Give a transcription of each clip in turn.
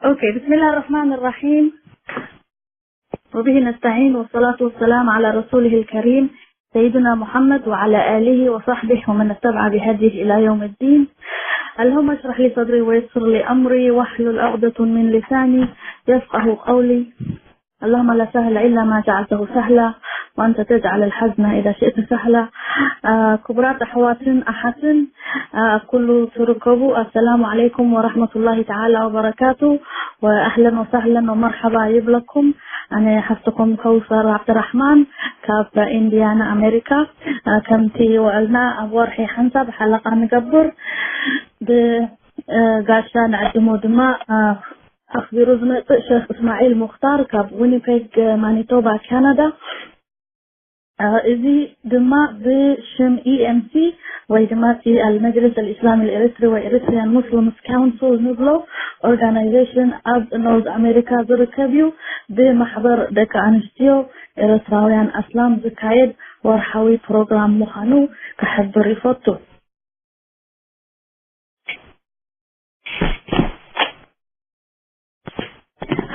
Okay, بسم الله الرحمن الرحيم. وبه نستعين، والصلاة والسلام على رسوله الكريم سيدنا محمد وعلى آله وصحبه ومن اتبع بهديه إلى يوم الدين. اللهم اشرح لي صدري ويسر لي أمري واحلل عقدة من لساني يفقه قولي. اللهم لا سهل إلا ما جعلته سهلا وأنت تجعل الحزن إذا شئت سهلا. ክቡራት ኣሕዋትን ኣሓትን ኣብ ኩሉ ትርከቡ፣ ኣሰላሙ ዓለይኩም ወራህመቱላሂ ተዓላ ወበረካቱ። ወኣህለን ወሳህለን ወመርሓባ ይብለኩም። ኣነ ሓፍትኹም ከውሰር ዓብድራሕማን ካብ ኢንዲያና ኣሜሪካ። ከምቲ ውዕልና ኣብ ወርሒ ሓንሳብ ሓለቓ ንገብር። ብጋሻ ንዕድሞ ድማ ኣኽቢሩ ዝመጽእ ሸኽ እስማዒል ሙኽታር ካብ ዊኒፔግ ማኒቶባ ካናዳ። እዚ ድማ ብሽም ኢኤምሲ ወይ ድማ እቲ ኣልመጅልስ ኣልኢስላሚ ልኤሪትሪ ወይ ኤሪትሪያን ሙስሊምስ ካውንስል ንብሎ ኦርጋናይዜሽን ኣብ ኖርዝ ኣሜሪካ ዝርከብ እዩ። ብማሕበር ደቂ ኣንስትዮ ኤርትራውያን ኣስላም ዝካየድ ወርሓዊ ፕሮግራም ምዃኑ ክሕብር ይፈቱ።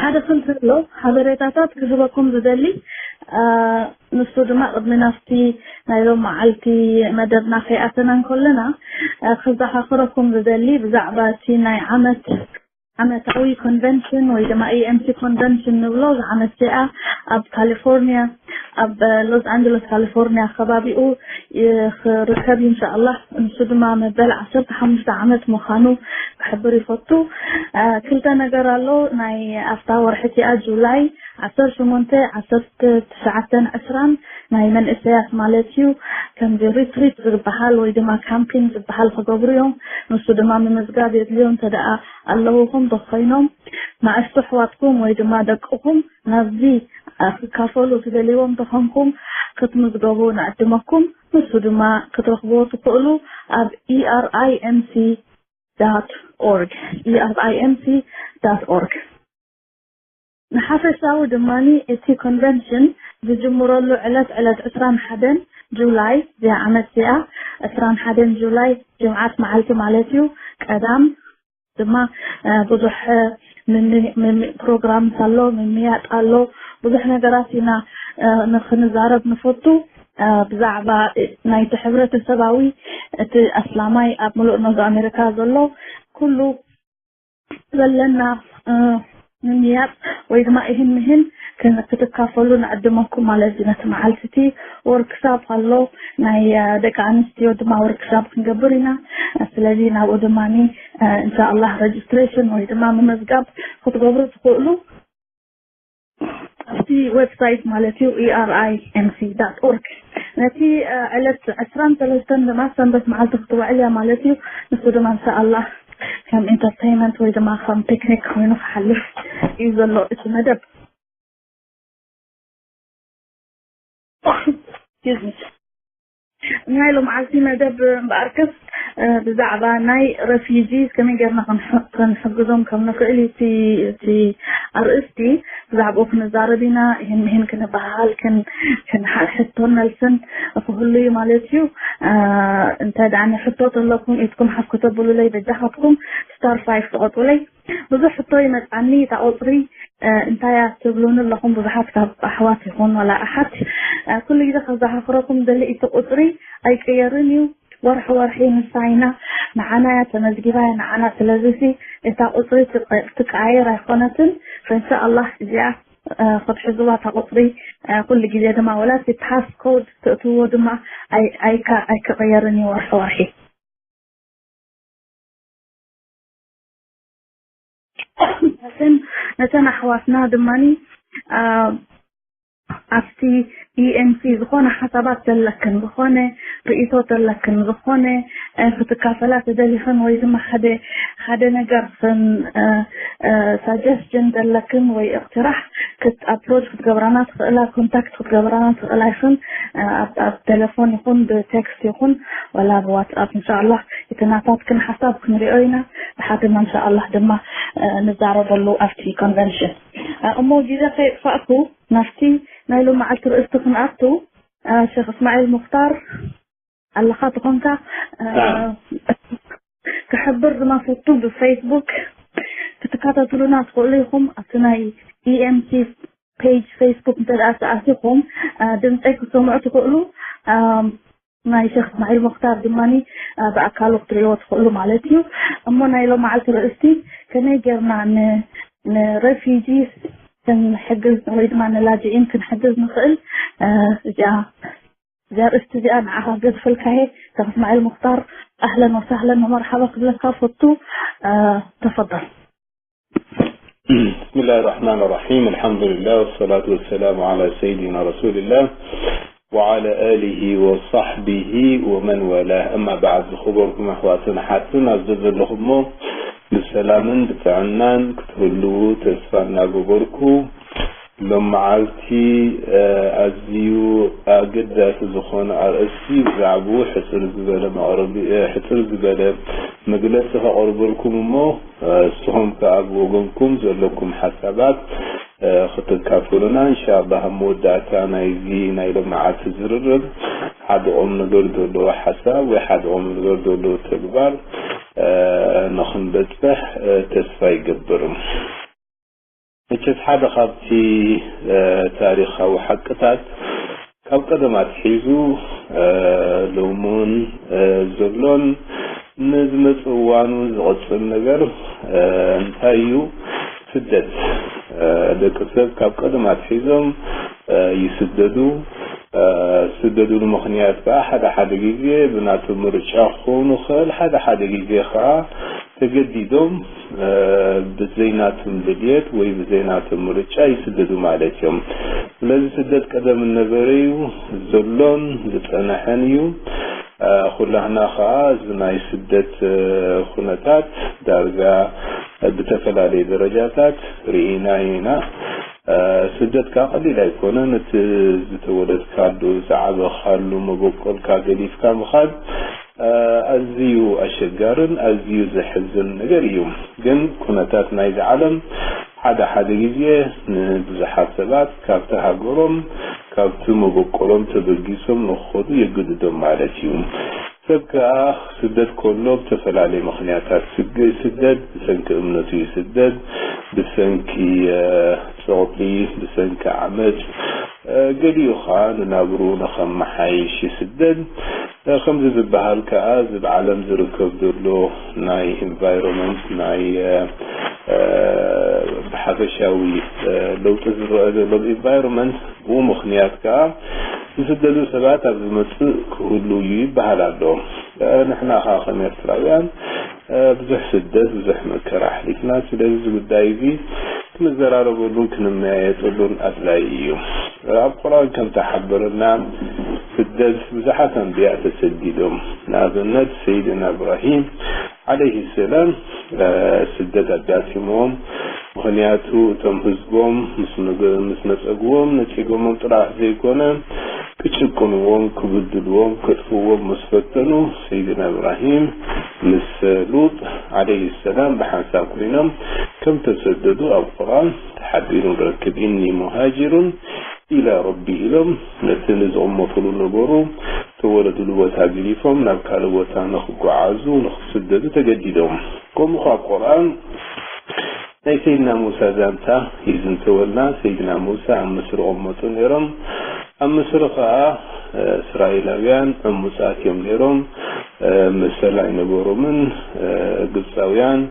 ሓደ ክልተ ኣሎ ሓበሬታታት ክህበኩም ዝደሊ። ንሱ ድማ ቅድሚ ናፍቲ ናይ ሎም መዓልቲ መደብና ከይኣተና እንከለና ክዘኻኽረኩም ዝደሊ ብዛዕባ እቲ ናይ ዓመት ዓመታዊ ኮንቨንሽን ወይ ድማ ኢኤምሲ ኮንቨንሽን ንብሎ ዝዓመት እዚኣ ኣብ ካሊፎርኒያ ኣብ ሎስ ኣንጀለስ ካሊፎርኒያ ከባቢኡ ክርከብ እዩ። እንሻኣላህ ንሱ ድማ መበል ዓሰርተ ሓሙሽተ ዓመት ምዃኑ ክሕብር ይፈቱ። ክልተ ነገር ኣሎ። ናይ ኣብታ ወርሒ እቲኣ ጁላይ ዓሰርተ ሸሞንተ፣ ዓሰርተ ትሽዓተን ዕስራን ናይ መንእሰያት ማለት እዩ። ከምዚ ሪትሪት ዝበሃል ወይ ድማ ካምፒን ዝበሃል ክገብሩ እዮም። ንሱ ድማ ምምዝጋብ የድልዮ። እንተ ደኣ ኣለውኹም ተኾይኖም ንኣሽቱ ኣሕዋትኩም ወይ ድማ ደቅኹም ናብዚ ክካፈሉ ትደልይዎም ተኾንኩም ክትምዝገቡ ንዕድመኩም። ንሱ ድማ ክትረኽብዎ ትኽእሉ ኣብ E R I M C dot org E R I M C dot org። ንሓፈሻዊ ድማ እቲ ኮንቨንሽን ዝጅምረሉ ዕለት ዕለት ዕስራን ሓደን ጁላይ እዚኣ ዓመት እዚኣ ዕስራን ሓደን ጁላይ ጅምዓት መዓልቲ ማለት እዩ። ቀዳም ድማ ብዙሕ ፕሮግራም ኣሎ፣ ምምያጥ ኣሎ፣ ብዙሕ ነገራት ኢና ንክንዛረብ ንፈቱ። ብዛዕባ ናይቲ ሕብረተሰባዊ እቲ ኣስላማይ ኣብ ምሉእ ኖርዝ ኣሜሪካ ዘሎ ኩሉ ዘለና ምምያጥ ወይ ድማ ይህን ምህን ክትካፈሉ ንዕድመኩም ማለት እዩ። ነቲ መዓልቲ እቲ ወርክሻፕ ኣሎ፣ ናይ ደቂ ኣንስትዮ ድማ ወርክሻፕ ክንገብር ኢና። ስለዚ ናብኡ ድማ እንሻኣላህ ረጅስትሬሽን ወይ ድማ ምምዝጋብ ክትገብሩ ትኽእሉ ኣብቲ ዌብሳይት ማለት እዩ E R I M C dot org። ነቲ ዕለት ዕስራን ሰለስተን ድማ ሰንበት መዓልቲ ክትውዕል እያ ማለት እዩ። ንሱ ድማ እንሻኣላህ ከም ኢንተርቴይንመንት ወይ ድማ ከም ፒክኒክ ኮይኑ ክሓልፍ እዩ ዘሎ እቲ መደብ። ናይ ሎምዓልቲ መደብ እምበኣርከስ ብዛዕባ ናይ ረፊጂስ ከመይ ጌርና ክንሕግዞም ከም ንኽእል እቲ እቲ ኣርእስቲ። ብዛዕባኡ ክንዛረብ ኢና። ይህን ምሂን ክንበሃል፣ ሕቶን መልስን ክህሉ እዩ ማለት እዩ። እንታይ ደኣ ሕቶ ተለኩም ኢድኩም ሓፍ ክተብሉለይ በጃኻትኩም ስታር ፋይፍ ትቆጥሩለይ። ብዙሕ ሕቶ ይመጻኒ። እታ ቁጽሪ እንታይ እያ ትብሉኒ ኣለኹም ብዙሓት ካብ ኣሕዋት ይኹን ዋላ ኣሓት። ኩሉ ግዜ ከዘኻኽረኩም ደሊ እቲ ቁጽሪ ኣይቅየርን እዩ። ወርሒ ወርሒ ንሳ ኢና ንዓና እያ ተመዝጊባ እያ ንዓና። ስለዚ እታ ቁጽሪ ትቀያየር ኣይኮነትን። ፈንሻ ኣላህ እዚኣ ክትሕዝዋ እታ ቁጽሪ ኩሉ ግዜ ድማ ወላ እቲ ፓስ ኮድ ትእትዎ ድማ ኣይክቕየርን እዩ ወርሒ ወርሒ። ነተን ኣሕዋትና ድማ ኣብቲ ኢኤምሲ ዝኾነ ሓሳባት ዘለክን ዝኾነ ርእቶ ዘለክን ዝኾነ ክትካፈላ ተደሊኽን ወይ ድማ ሓደ ሓደ ነገር ከም ሳጀስሽን ዘለክን ወይ እቅትራሕ ክት ኣፕሮች ክትገብራና ትኽእላ፣ ኮንታክት ክትገብራና ትኽእላ ይኹን ኣብ ቴሌፎን ይኹን ብቴክስት ይኹን ወላ ብዋትስኣፕ። እንሻኣላህ እቲ ናታትክን ሓሳብ ክንሪኦ ኢና። ብሓድና እንሻኣላህ ድማ ንዛረበሉ ኣብቲ ኮንቨንሽን። እሞ ግዜ ከየጥፋእኩ ናብቲ ናይ ሎም መዓልቲ ርእስቲ ክንኣቱ ሸኽ እስማዒል ሙክታር ኣለኻ ተኾንካ ክሕብር ድማ ፈቱ ብፌስቡክ ክትከታተሉና ትኽእሉ ኢኹም። ኣብቲ ናይ E M C page Facebook እንተ ደኣ ተኣቲኹም፣ እ፣ ድምፀይ ክትሰምዑ ትኽእሉ። እ፣ ናይ ሸኽ እስማዒል ሙኽታር ድማ፣ እ፣ ብኣካሉ ክትርእይዎ ትኽእሉ ማለት እዩ። እሞ ናይ ሎመዓልቲ ርእስቲ ከመይ ጌርና ን-፣ ንሬፊጂስ ክንሕግዝ ወይ ድማ ንላጅኢን ክንሕግዝ ንኽእል፣ እ፣ እዚኣ እዛ ኣርእስቲ እዚኣ ንዓኻ ገድፈልካየ። ሸኽ እስማዒል ሙኽታር፣ ኣህለን ወሳህለን ወመርሓባ ክብለካ ፈቱ። እ፣ ተፈደል። بسم الله الرحمن الرحيم. الحمد لله والصلاة والسلام على سيدنا رسول الله وعلى آله وصحبه ومن والاه. أما بعد، ዝኸበርኩም ኣሕዋትን ኣሓትን፣ ኣብ ዘዘለኹሞ ብሰላምን ብጥዕናን ክትህልዉ ተስፋ እናገበርኩ፣ ሎም መዓልቲ፣ እ፣ ኣዝዩ ኣገዳሲ ዝኾነ ኣርእስቲ ብዛዕባኡ ሕጽር ዝበለ መቕረቢ፣ እ፣ ሕጽር ዝበለ መግለጺ ከቕርበልኩም እሞ፣ እ፣ ንስኹም ከኣ ብወገንኩም ዘለኩም ሓሳባት፣ እ፣ ክትካፈሉና፣ እንሻኣላህ፣ ኣብ መወዳእታ ናይዚ ናይ ሎም መዓልቲ ዝርርብ ሓደ ቁም ነገር ዘለዎ ሓሳብ ወይ ሓደ ቁም ነገር ዘለዎ ተግባር፣ እ፣ ንኽንበጽሕ፣ እ፣ ተስፋ ይገብር። መቸስ ሓደ ካብቲ፣ እ፣ ታሪኻዊ ሓቅታት ካብ ቀደም ኣትሒዙ፣ እ፣ ሎሙን፣ እ፣ ዘሎን ንዝመጽእ እዋን እውን ዝቕጽል ነገር፣ እ፣ እንታይ እዩ? ስደት። እ፣ ደቂ ሰብ ካብ ቀደም ኣትሒዞም፣ እ፣ ይስደዱ። እ፣ ዝስደዱሉ ምኽንያት ከኣ ሓደ ሓደ ግዜ ብናቱ ምርጫ ክኸውን ይኽእል፣ ሓደ ሓደ ግዜ ከኣ ተገዲዶም፣ እ፣ ብዘይናቶም ድልየት ወይ ብዘይናቶም ምርጫ ይስደዱ ማለት እዮም። ስለዚ ስደት ቀደም ዝነበረ እዩ፣ ዘሎን ዝጸንሐን እዩ። እ፣ ኩላህና ከኣ እዚ ናይ ስደት፣ እ፣ ኩነታት ዳርጋ ብተፈላለየ ደረጃታት ርኢና ኢና። እ፣ ስደት ከኣ ቀሊል ኣይኮነን። እቲ ዝተወለድካሉ፣ ዝዓበኻሉ፣ መበቆልካ ገዲፍካ ምኻድ፣ እ፣ ኣዝዩ ኣሸጋርን ኣዝዩ ዘሕዝን ነገር እዩ። ግን ኩነታት ናይዚ ዓለም ሓደ ሓደ ግዜ ንብዙሓት ሰባት ካብቲ ሃገሮም፣ ካብቲ መበቆሎም ተበጊሶም ንክኸዱ የግድዶም ማለት እዩ። ሰብ ከኣ ክስደድ ከሎ ብተፈላለየ ምኽንያታት ስግ-፣ ይስደድ። ብሰንኪ እምነቱ ይስደድ፣ ብሰንኪ፣ እ፣ ጸቕጢ፣ ብሰንኪ ዓመጽ፣ እ፣ ገሊኡ ከኣ ንናብርኡ ንኸመሓይሽ ይስደድ። እ፣ ከምዚ ዝበሃል ከኣ እዚ ኣብ ዓለም ዝርከብ ዘሎ ናይ ኢንቫይሮንመንት፣ ናይ፣ እ፣ እ፣ ብሓፈሻዊ፣ እ፣ ለውጢ ዝረአ ዘሎ ኢንቫይሮንመንት፣ ብኡ ምኽንያት ከኣ ዝስደዱ ሰባት ኣብ ዝመጽእ ክህሉ እዩ ይበሃል ኣሎ። እ፣ ንሕና ከኣ ከም ኤርትራውያን፣ እ፣ ብዙሕ ስደት፣ ብዙሕ መከራ ኣሕሊፍና። ስለዚ እዚ ጉዳይ እዚ ክንዘራረበሉን ክንመያየጠሉን ኣድላዪ እዩ። ኣብ ቁርኣን ከም ተሓበረና፣ ስደት ብዙሓት ኣንብያ ተሰዲዶም። ንኣብነት ሰይድና እብራሂም ዓለይሂ ሰላም፣ እ፣ ስደት ኣጋጢምዎም። ምኽንያቱ እቶም ህዝቦም ምስ ነገ-፣ ምስ ነጸግዎም፣ ነጺጎሞም ጥራሕ ዘይኮነ፣ ክጭቁንዎም፣ ክብድልዎም፣ ከጥፍእዎም ምስ ፈተኑ፣ ሰይድና እብራሂም ምስ ሉጥ ዓለይሂ ሰላም ብሓንሳብ ኮይኖም፣ ከም ተሰደዱ ኣብ ቁርኣን ተሓቢሩ ንረክብ። "ኢኒ ሙሃጅሩን ኢላ ረቢ" ኢሎም፣ ነቲ ንዝቕመጥሉ ነበሩ፣ ተወለድሉ ቦታ ገዲፎም ናብ ካልእ ቦታ ንኽጓዓዙ፣ ንኽስደዱ ተገዲዶም። ከምኡ ኸኣ ኣብ ቁርኣን ናይ ሰይድና ሙሳ ዛንታ ይዝንተወልና። ሰይድና ሙሳ ኣብ ምስሪ ይቕመጡ ነይሮም። ኣብ ምስሪ ኸኣ፣ እ፣ እስራኤላውያን ዕሙጻት እዮም ነይሮም። እ፣ መሰል ኣይነበሮምን። እ፣ ግብጻውያን፣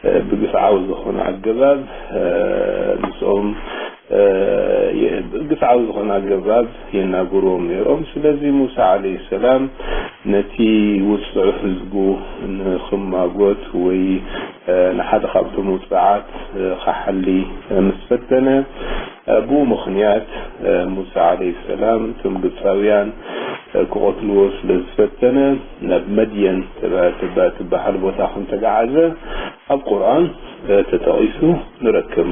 እ፣ ብግፍዓዊ ዝኾነ ኣገባብ፣ እ፣ ምስኦም፣ እ፣ የ-፣ ብግፍዓዊ ዝኾነ ኣገባብ የናግርዎም ነይሮም። ስለዚ ሙሳ ዓለይሂ ሰላም ነቲ ውጹዕ ህዝቡ ንኽማጎት ወይ፣ እ፣ ንሓደ ካብቶም ውጹዓት፣ እ፣ ክሓሊ፣ እ፣ ምስ ፈተነ፣ እ፣ ብኡ ምኽንያት፣ እ፣ ሙሳ ዓለይሂ ሰላም እቶም ግብጻውያን፣ እ፣ ክቐትልዎ ስለ ዝፈተነ ናብ መድየን ትበ-፣ ትበ-፣ ትበሃል ቦታ ከም ተጋዓዘ ኣብ ቁርኣን፣ እ፣ ተጠቒሱ ንረክብ።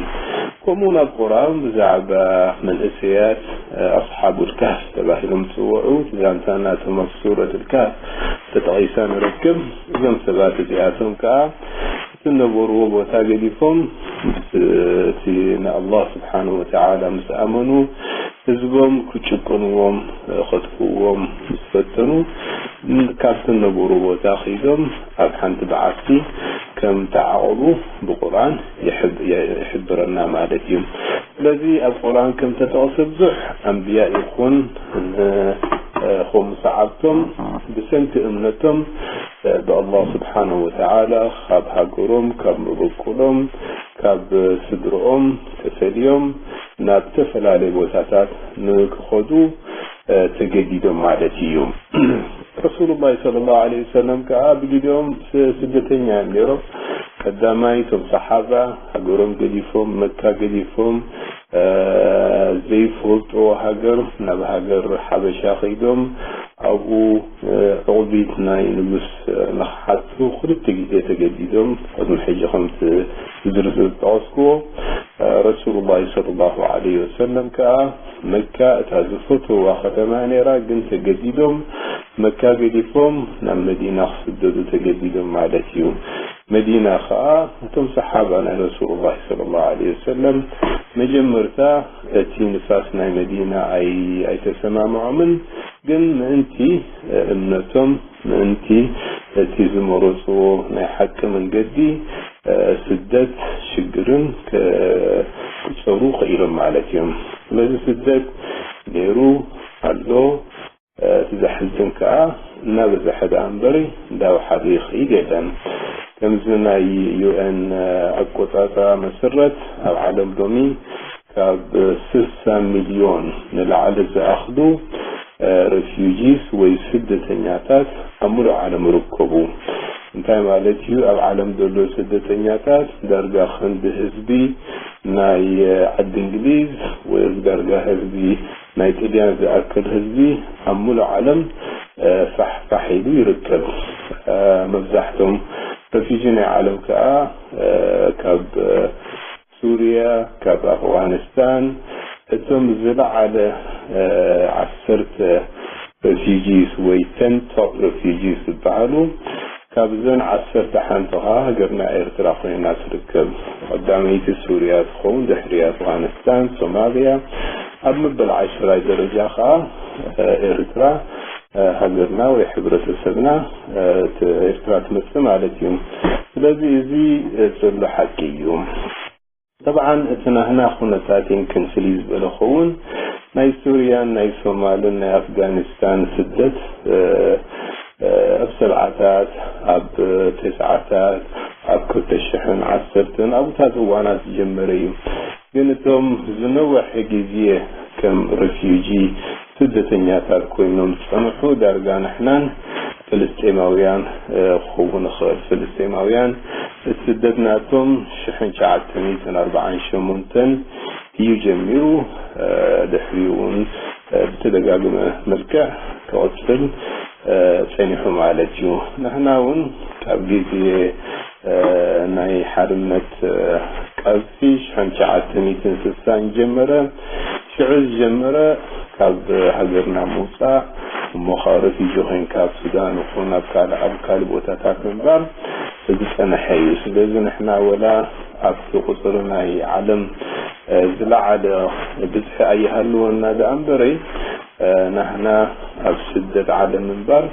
ከምኡ እውን ኣብ ቁርኣን ብዛዕባ መንእሰያት፣ እ፣ ኣስሓቡል ካህፍ ተባሂሎም ዝጽውዑ፣ እቲ ዛንታ ናቶም ኣብ ሱረት ካህፍ ተጠቒሳ ንረክብ። እዞም ሰባት እዚኣቶም ከኣ እቲ ዝነበርዎ ቦታ ገዲፎም፣ እቲ ንኣላህ ስብሓነሁ ወተዓላ ምስ ኣመኑ፣ ህዝቦም ክጭቁንዎም፣ ከጥፍእዎም ምስ ፈተኑ፣ ካብቲ ዝነበሩ ቦታ ኺዶም ኣብ ሓንቲ በዓቲ ከም ተዓቐቡ ብቁርኣን ይሕብ-፣ ይሕብረና ማለት እዩ። ስለዚ ኣብ ቁርኣን ከም ተጠቕሰ ብዙሕ ኣንብያ ይኹን፣ እ፣ እ፣ ከምኡ ሰዓብቶም ብሰንኪ እምነቶም፣ እ፣ ብኣላህ ስብሓነሁ ወተዓላ ካብ ሃገሮም፣ ካብ መበቆሎም፣ ካብ ስድርኦም ተፈልዮም ናብ ዝተፈላለየ ቦታታት ንክኸዱ፣ እ፣ ተገዲዶም ማለት እዩ። ረሱሉላህ ሰለላሁ ዐለይሂ ወሰለም ከዓ ብግዜኦም ስ-፣ ስደተኛ እዮም ነይሮም። ቀዳማይ እቶም ሰሓባ ሃገሮም ገዲፎም፣ መካ ገዲፎም፣ እ፣ ዘይፈልጥዎ ሃገር ናብ ሃገር ሓበሻ ከይዶም ኣብኡ፣ እ፣ ዕቑቢት ናይ ንጉስ፣ እ፣ ንክሓቱ ክልተ ግዜ ተገዲዶም። ቅድሚ ሕጂ ከምቲ ብዝርዝር ዝጠቐስክዎ፣ እ፣ ረሱሉላህ ሰለላሁ ዐለይሂ ወሰለም ከዓ መካ እታ ዝፈትውዋ ከተማ ነይራ፣ ግን ተገዲዶም መካ ገዲፎም ናብ መዲና ክስደዱ ተገዲዶም ማለት እዩ። መዲና ከዓ እቶም ሰሓባ ናይ ረሱሉላህ ሰለላሁ ዐለይሂ ወሰለም መጀመርታ እቲ ንፋስ ናይ መዲና ኣይ-፣ ኣይተሰማምዖምን፣ ግን ምእንቲ እምነቶም፣ ምእንቲ እቲ ዝመረፅዎ ናይ ሓቂ መንገዲ፣ እ፣ ስደት ሽግርን ከ-፣ ክፀሩ ክኢሎም ማለት እዮም። ስለዚ ስደት ነይሩ ኣሎ። እ፣ እቲ ዘሕዝን ከዓ እናበዝሐ ደኣ እምበሪ እንዳወሓደ ይኸይድ የለን። ከምዚ ናይ ዩ ኤን ኣቆፃፅራ መሰረት ኣብ ዓለም ሎሚ ካብ ስሳ ሚልዮን ንላዕሊ ዝኣኽሉ፣ እ፣ ሬፊውጂስ ወይ ስደተኛታት ኣብ ሙሉእ ዓለም ይርከቡ። እንታይ ማለት እዩ? ኣብ ዓለም ዘሎ ስደተኛታት ዳርጋ ክንዲ ህዝቢ ናይ ዓዲ እንግሊዝ ወይ ዳርጋ ህዝቢ ናይ ጥልያን ዝኣክል ህዝቢ ኣብ ሙሉእ ዓለም፣ እ፣ ፋሕ ፋሕ ኢሉ ይርከብ። እ፣ መብዛሕቶም ረፊጂ ናይ ዓለም ከዓ፣ እ፣ ካብ፣ እ፣ ሱርያ፣ ካብ ኣፍጋኒስታን፣ እቶም ዝለዓለ፣ እ፣ ዓሰርተ ሬፊጂስ ወይ ቴን ቶፕ ሬፊጂስ ዝበሃሉ፣ ካብዘን ዓሰርተ ሓንቲ ከዓ ሃገርና ኤርትራ ኮይና ትርከብ። ቀዳመይቲ ሱርያ ትኸውን፣ ድሕሪ ኣፍጋኒስታን፣ ሶማልያ፣ ኣብ መበል ዓሽራይ ደረጃ ከዓ፣ እ፣ ኤርትራ፣ እ፣ ሃገርና ወይ ሕብረተሰብና፣ እ፣ ት-፣ ኤርትራ ትመጽእ ማለት እዩ። ስለዚ እዚ፣ እ፣ ዘሎ ሓቂ እዩ። ጠብዓን እቲ ናህና ኩነታትን ክንፍል እዩ ዝበለ ኸውን፣ ናይ ሱርያን ናይ ሶማልን ናይ ኣፍጋኒስታን ስደት፣ እ፣ እ፣ ኣብ ሰብዓታት፣ ኣብ ተስዓታት፣ ኣብ ክልተ ሽሕን ዓሰርተን ኣብታት እዋናት ዝጀመረ እዩ። ግን እቶም ዝነወሐ ግዜ ከም ሬፊውጂ ስደተኛታት ኮይኖም ዝጸንሑ ዳርጋ ንሕናን ፍልስጤማውያን፣ እ፣ ክኸውን ይኽእል። ፍልስጤማውያን እቲ ስደት ናቶም ሽሕን ትሽዓተ ሚእትን ኣርባዓን ሸሞንተን እዩ ጀሚሩ። እ፣ ድሕሪኡ እውን፣ እ፣ ብተደጋግመ መልክዕ ክቕጽል፣ እ፣ ጸኒሑ ማለት እዩ። ንሕና እውን ካብ ግዜ፣ እ፣ ናይ ሓርነት፣ እ፣ ቃልሲ ሽሕን ትሽዓተ ሚእትን ስሳን ጀመረ። ሽዑ ዝጀመረ ካብ ሃገርና ምውፃእ፣ እሞ ከዓ ረፊጂ ኮይንካ ኣብ ሱዳን ይኹን ኣብ ካልእ፣ ኣብ ካልእ ቦታታት ምንባር ዝፀንሐ እዩ። ስለዚ ንሕና ወላ ኣብቲ ቁፅሪ ናይ ዓለም፣ እ፣ ዝለዓለ ብዝሒ ኣይሃልወና ደኣ እምበረይ፣ እ፣ ናህና ኣብ ስደት ዓለም ምንባር፣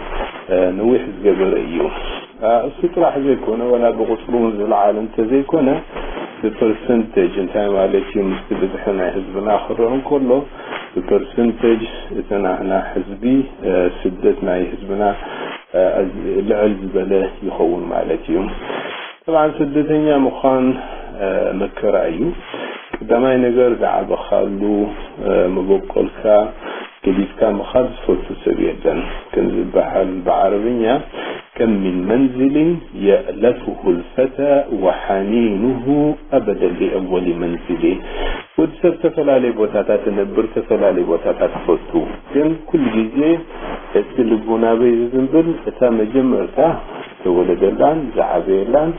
እ፣ ነዊሕ ዝገበረ እዩ። እ፣ እሱ ጥራሕ ዘይኮነ፣ ወላ ብቁፅሪ እውን ዝለዓለ እንተዘይኮነ፣ ብፐርሰንቴጅ እንታይ ማለት እዩ? ምስቲ ብዝሒ ናይ ህዝብና ክረአ እንከሎ፣ ብፐርሰንቴጅ እቲ ናህና ህዝቢ፣ እ፣ ስደት ናይ ህዝብና፣ እ፣ ልዕል ዝበለ ይኸውን ማለት እዩ። ጠብዓን ስደተኛ ምዃን፣ እ፣ መከራ እዩ። ቀዳማይ ነገር ዝዓበኻሉ፣ እ፣ መበቆልካ ገዲፍካ ምኻድ ዝፈቱ ሰብ የለን። ከም ዝበሃል ብዓረብኛ፣ ከም ምን መንዝልን የእለፍሁ ልፈተ ወሓኒኑሁ ኣበደ ሊአወሊ መንዝሊ። ወዲ ሰብ ዝተፈላለየ ቦታታት ዝነብር፣ ዝተፈላለየ ቦታታት ይፈቱ። ግን ኩሉ ግዜ እቲ ልቡ ናበይ ዝዝንብል? እታ መጀመርታ ዝተወለደላን ዝዓበየላን፣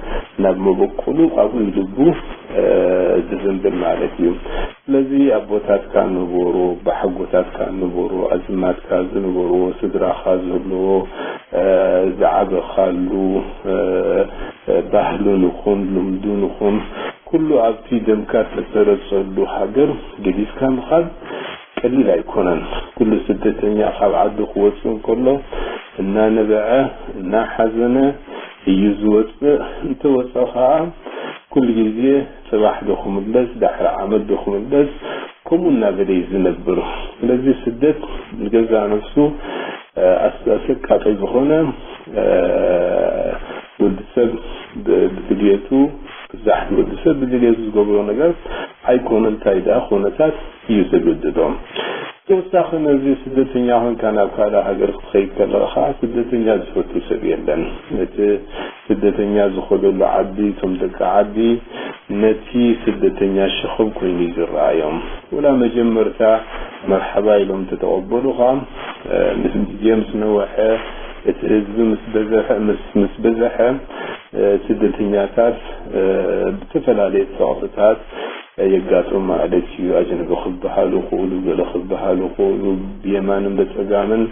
ናብ መበቆሉ ኣብኡ እዩ ልቡ፣ እ፣ ዝዝንብል ማለት እዩ። ስለዚ ኣቦታትካ ንበሩ፣ ኣቦሓጎታትካ ንበሩ፣ ኣዝማድካ ዝነበርዎ፣ ስድራኻ ዘለዎ፣ እ፣ ዝዓበኻሉ፣ እ፣ እ፣ ባህሉን ይኹን ልምዱን ይኹን ኩሉ ኣብቲ ደምካ እተሰረጸሉ ሃገር ገዲፍካ ምኻድ ቀሊል ኣይኮነን። ኩሉ ስደተኛ ካብ ዓዱ ክወጽእ እንከሎ እናነበዐ፣ እናሓዘነ፣ እዩ ዝወፅእ። እንተወፀ ከዓ ኩሉ ግዜ ፅባሕ ዶ ክምለስ፣ ዳሕሪ ዓመት ዶ ክምለስ፣ ከምኡ እናበለ እዩ ዝነብር። ስለዚ ስደት ንገዛእ ነፍሱ፣ እ፣ ኣስ-፣ ኣሰቃቂ ዝኾነ፣ እ፣ ወዲ ሰብ ብ-፣ ብድልየቱ፣ ብዛሕቲ ወዲ ሰብ ብድልየቱ ዝገብሮ ነገር ኣይኮነን። እንታይ ደኣ ኩነታት እዩ ዘገድዶ። ተወሳኺ ነዚ ስደተኛ ኮንካ ናብ ካልእ ሃገር ክትኸይድ ከለኻ፣ ስደተኛ ዝፈቱ ሰብ የለን። እቲ ስደተኛ ዝኸደሉ ዓዲ፣ እቶም ደቂ ዓዲ ነቲ ስደተኛ ሸኸም ኮይኑ እዩ ዝረኣዮም። ወላ መጀመርታ መርሓባ ኢሎም እንተተቐበሉኻ፣ እ፣ ምስ ግዜ ምስ ነወሐ፣ እቲ ህዝቢ ምስ በዘሐ፣ ምስ፣ ምስ በዘሐ፣ እ፣ ስደተኛታት፣ እ፣ ብተፈላለየ ጸቕጥታት የጋጥም ማለት እዩ። ኣጅነቢ ክበሃሉ ይኽእሉ፣ ገለ ክበሃሉ ይኽእሉ፣ ብየማንን በጸጋምን፣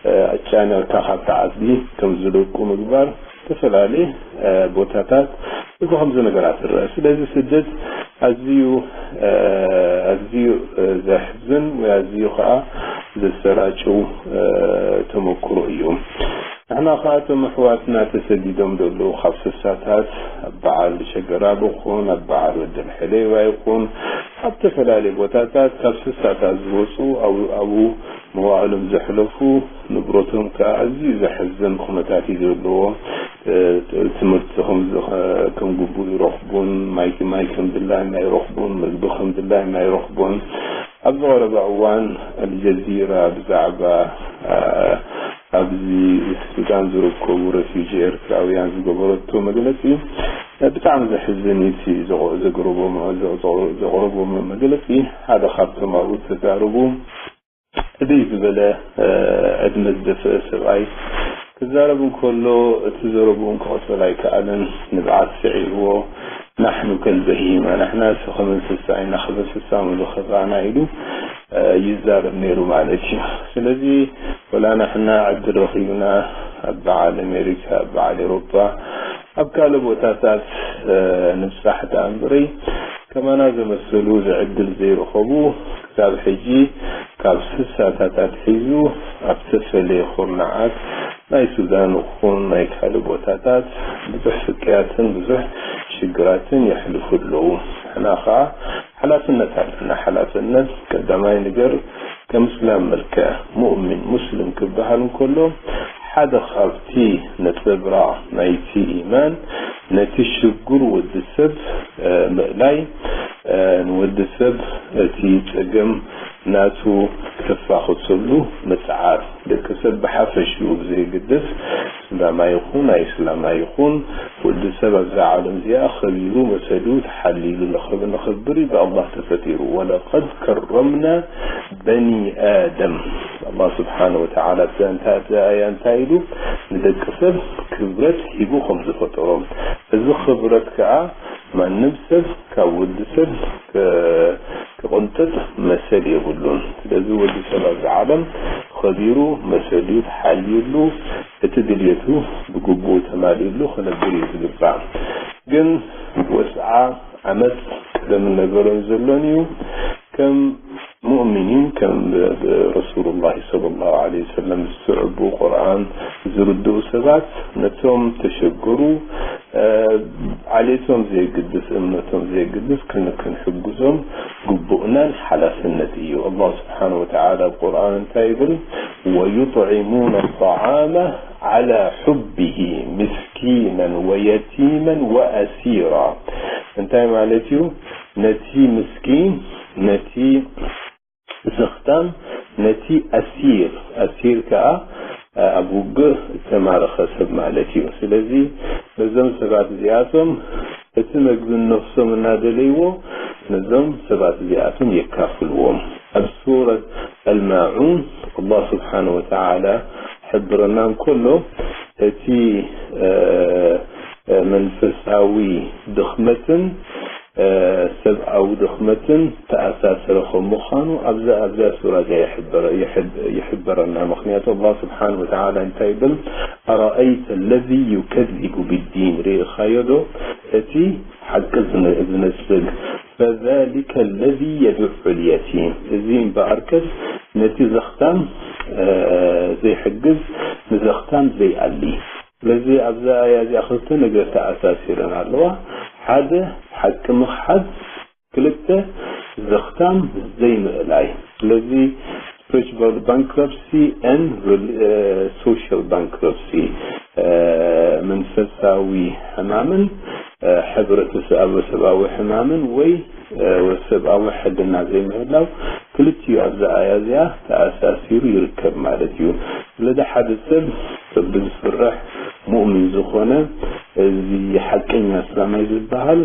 እ፣ ኣጫኒቕካ ካብቲ ዓዲ ከም ዝለቁ ምግባር፣ ዝተፈላለየ፣ እ፣ ቦታታት እዚ ከምዚ ነገራት ይረአ። ስለዚ ስደት ኣዝዩ፣ እ፣ ኣዝዩ፣ እ፣ ዘሕዝን ወይ ኣዝዩ ከዓ ዘሰራጭው፣ እ፣ ተመክሮ እዩ። ንሕና ከዓ እቶም ኣሕዋትና ተሰዲዶም ዘለዉ ካብ ስሳታት፣ ኣብ በዓል ሸገራብ ይኹን፣ ኣብ በዓል ወዲ ርሕሌዋ ይኹን፣ ኣብ ዝተፈላለዩ ቦታታት ካብ ስሳታት ዝወፁ፣ ኣብኡ፣ ኣብኡ መዋእሎም ዘሕለፉ፣ ንብረቶም ከዓ ኣዝዩ ዘሕዝን ኩነታት እዩ ዘለዎ። እ፣ ትምህርቲ ከም ዝ-፣ ከም ግቡእ ይረኽቡን፣ ማይ፣ ማይ ከም ድላይና ይረኽቡን፣ ምግቢ ከም ድላይና ይረኽቡን። ኣብ ዝቐረባ እዋን ኣልጀዚራ ብዛዕባ፣ እ፣ ኣብዚ ሱዳን ዝርከቡ ረፊጂ ኤርትራውያን ዝገበረቶ መግለጺ፣ እ፣ ብጣዕሚ ዘሕዝን እዩ። እቲ ዘቕ-፣ ዘቕርቦ መ-፣ ዘቕ-፣ ዘቕ-፣ ዘቕርቦ መ-፣ መግለጺ፣ ሓደ ካብቶም ኣብኡ ዝተዛረቡ ዕብይ ዝበለ፣ እ፣ ዕድመ ዝደፍአ ሰብኣይ ክዛረብ እንከሎ፣ እቲ ዘረብኡ ክቕጽል ኣይከኣለን። ንብዓት ስዒብዎ፣ "ናሕኑ ከልበሂማ፣ ንሕና እሱ ከም እንስሳ ኢና፣ ከም እንስሳ ምሉ ክረኣና" ኢሉ፣ እ፣ ይዛረብ ነይሩ ማለት እዩ። ስለዚ፣ ወላ ንሕና ዕድል ረኺብና፣ ኣብ በዓል ኣሜሪካ፣ ኣብ በዓል ኤውሮጳ፣ ኣብ ካልእ ቦታታት፣ እ፣ ንብጻሕ ደኣ እምበረይ፣ ከማና ዘመሰሉ ዝዕድል ዘይረኸቡ፣ ክሳብ ሕጂ ካብ ስሳታት ኣትሒዙ ኣብ ተፈለየ ኩርናዓት ናይ ሱዳን ይኹን ናይ ካልእ ቦታታት ብዙሕ ስቅያትን ብዙሕ ሽግራትን የሕልፉ ኣለዉ። ንሕና ኸዓ ሓላፍነት ኣለና። ሓላፍነት ቀዳማይ ነገር ከም እስላም መልክዕ፣ ሙእሚን፣ ሙስሊም ክበሃል እንከሎ፣ ሓደ ካብቲ ነጸብራቕ ናይቲ ኢማን ነቲ ሽጉር ወዲ ሰብ፣ እ፣ ምእላይ፣ እ፣ ንወዲ ሰብ እቲ ጸገም ናቱ ከፋኽተሉ ምጽዓር። ደቂ ሰብ ብሓፈሽኡ ብዘየግድስ፣ እስላማይ ይኹን ኣይስላማይ ይኹን፣ ወዲ ሰብ ኣብዛ ዓለም እዚኣ ኸቢሩ መሰሉ ተሓሊሉ ንኽብ-፣ ንኽብር እዩ ብኣላህ ተፈጢሩ። "ወለቀድ ከረምና በኒ ኣደም።" ኣላህ ስብሓነ ወተዓላ ኣብዛ እንታ-፣ ኣብዛ ኣያ እንታይ ኢሉ? ንደቂ ሰብ ክብረት ሂቡ ከም ዝፈጠሮም። እዚ ክብረት ከኣ ማንም ሰብ ካብ ወዲ ሰብ ክ-፣ ክቕንጥጥ መሰል የብሉን። ስለዚ ወዲ ሰብ ኣብዚ ዓለም ኸቢሩ መሰሉ ተሓልዩሉ፣ እቲ ድልየቱ ብግቡእ ተማልኡሉ ክነብር እዩ ዝግባእ። ግን ወጽዓ ዓመት ቀደም ነገሮን ዘሎን እዩ። ከም ሙእሚኒን፣ ከም ብ-፣ ብ-፣ ረሱሉላሂ ሰለላሁ ዐለይሂ ወሰለም ዝስዕቡ፣ ቁርኣን ዝርድኡ ሰባት ነቶም ተሸገሩ፣ እ፣ ዓሌቶም ዘየግድስ፣ እምነቶም ዘየግድስ ክን-፣ ክንሕግዞም ግቡእናን ሓላፍነት እዩ። ኣላህ ስብሓነ ወተዓላ ኣብ ቁርኣን እንታይ ይብል? "ወዩጥዒሙነ ጣዓመ ዐላ ሑቢሂ ምስኪነን ወየቲመን ወኣሲራ።" እንታይ ማለት እዩ? ነቲ ምስኪን፣ ነቲ ዘኽታም፣ ነቲ ኣሲር፣ ኣሲር ከኣ ኣብ ውግእ እተማረኸ ሰብ ማለት እዩ። ስለዚ ነዞም ሰባት እዚኣቶም እቲ መግቢ ነፍሶም እናደለይዎ ነዞም ሰባት እዚኣቶም የካፍልዎም። ኣብ ሱረት ኣልማዑን ኣላህ ስብሓነ ወተዓላ ሕብረና እንከሎ እቲ፣ እ፣ እ፣ መንፈሳዊ ድኽመትን፣ እ፣ ሰብኣዊ ድኽመትን ተኣሳሰረ ከም ምዃኑ ኣብዛ፣ ኣብዛ ሱራ እዚኣ ይሕበረ-፣ ይሕብ-፣ ይሕበረና። ምኽንያቱ ኣላህ ስብሓነ ወተዓላ እንታይ ይብል? "ኣረኣይተ ለዚ ዩከዚቡ ብዲን፣ ርኢኻዮ ዶ እቲ ሓቂ ዝነ-፣ ዝነጽግ? ፈዛሊከ ለዚ የዱዑ ልየቲም፣ እዚ እምበኣርከስ ነቲ ዘኽታም፣ እ፣ ዘይሕግዝ፣ ንዘኽታም ዘይኣሊ፣ ስለዚ ኣብዛ ኣያ እዚኣ ክልተ ነገር ተኣሳሲረን ኣለዋ። ሓደ፣ ሓቂ ምኽሓድ፣ ክልተ፣ ዘኽታም ዘይምእላይ። ስለዚ spiritual bankruptcy and social bankruptcy፣ መንፈሳዊ ሕማምን ሕብረተሰባዊ ሕማምን ወይ ሰብኣዊ ሕልና ዘይምህላው፣ ክልቲኡ ኣብዛ ኣያ እዚኣ ተኣሳሲሩ ይርከብ ማለት እዩ። ስለዚ ሓደ ሰብ ብዝፍራሕ ሙእሚን ዝኾነ፣ እዚ ሓቀኛ እስላማይ ዝበሃል፣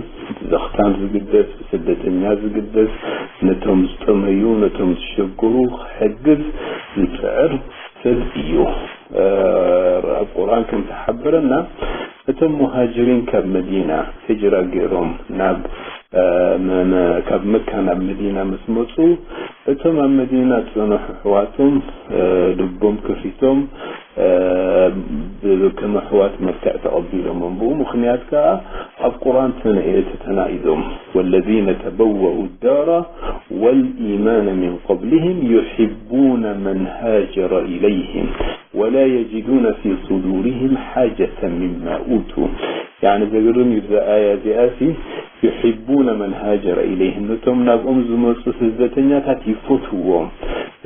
ዘኽታም ዝግደስ፣ ስደተኛ ዝግደስ፣ ነቶም ዝጠመዩ፣ ነቶም ዝሸግሩ ክሕግዝ ዝጽዕር ሰብ እዩ። ኣብ ቁርኣን ከም ተሓበረና፣ እቶም ሙሃጅሪን ካብ መዲና ሂጅራ ገይሮም ናብ ካብ መካ ናብ መዲና ምስ መፁ፣ እቶም ኣብ መዲና ዝፀንሑ ኣሕዋቶም ልቦም ከፊቶም ከም ኣሕዋት መልክዕ ተቐቢሎሞም። ብኡ ምኽንያት ከዓ ኣብ ቁርኣን ተተናኢዶም፣ والذين تبوأوا الدار والإيمان من قبلهم يحبون من هاجر إليهم ولا يجدون في صدورهم حاجة مما أوتوا. يعني ዘገርም እዩ። እዛ ኣያ እዚኣሲ يحبون من هاجر إليهم፣ ነቶም ናብኦም ዝመፁ ስደተኛታት ይፈትዎም።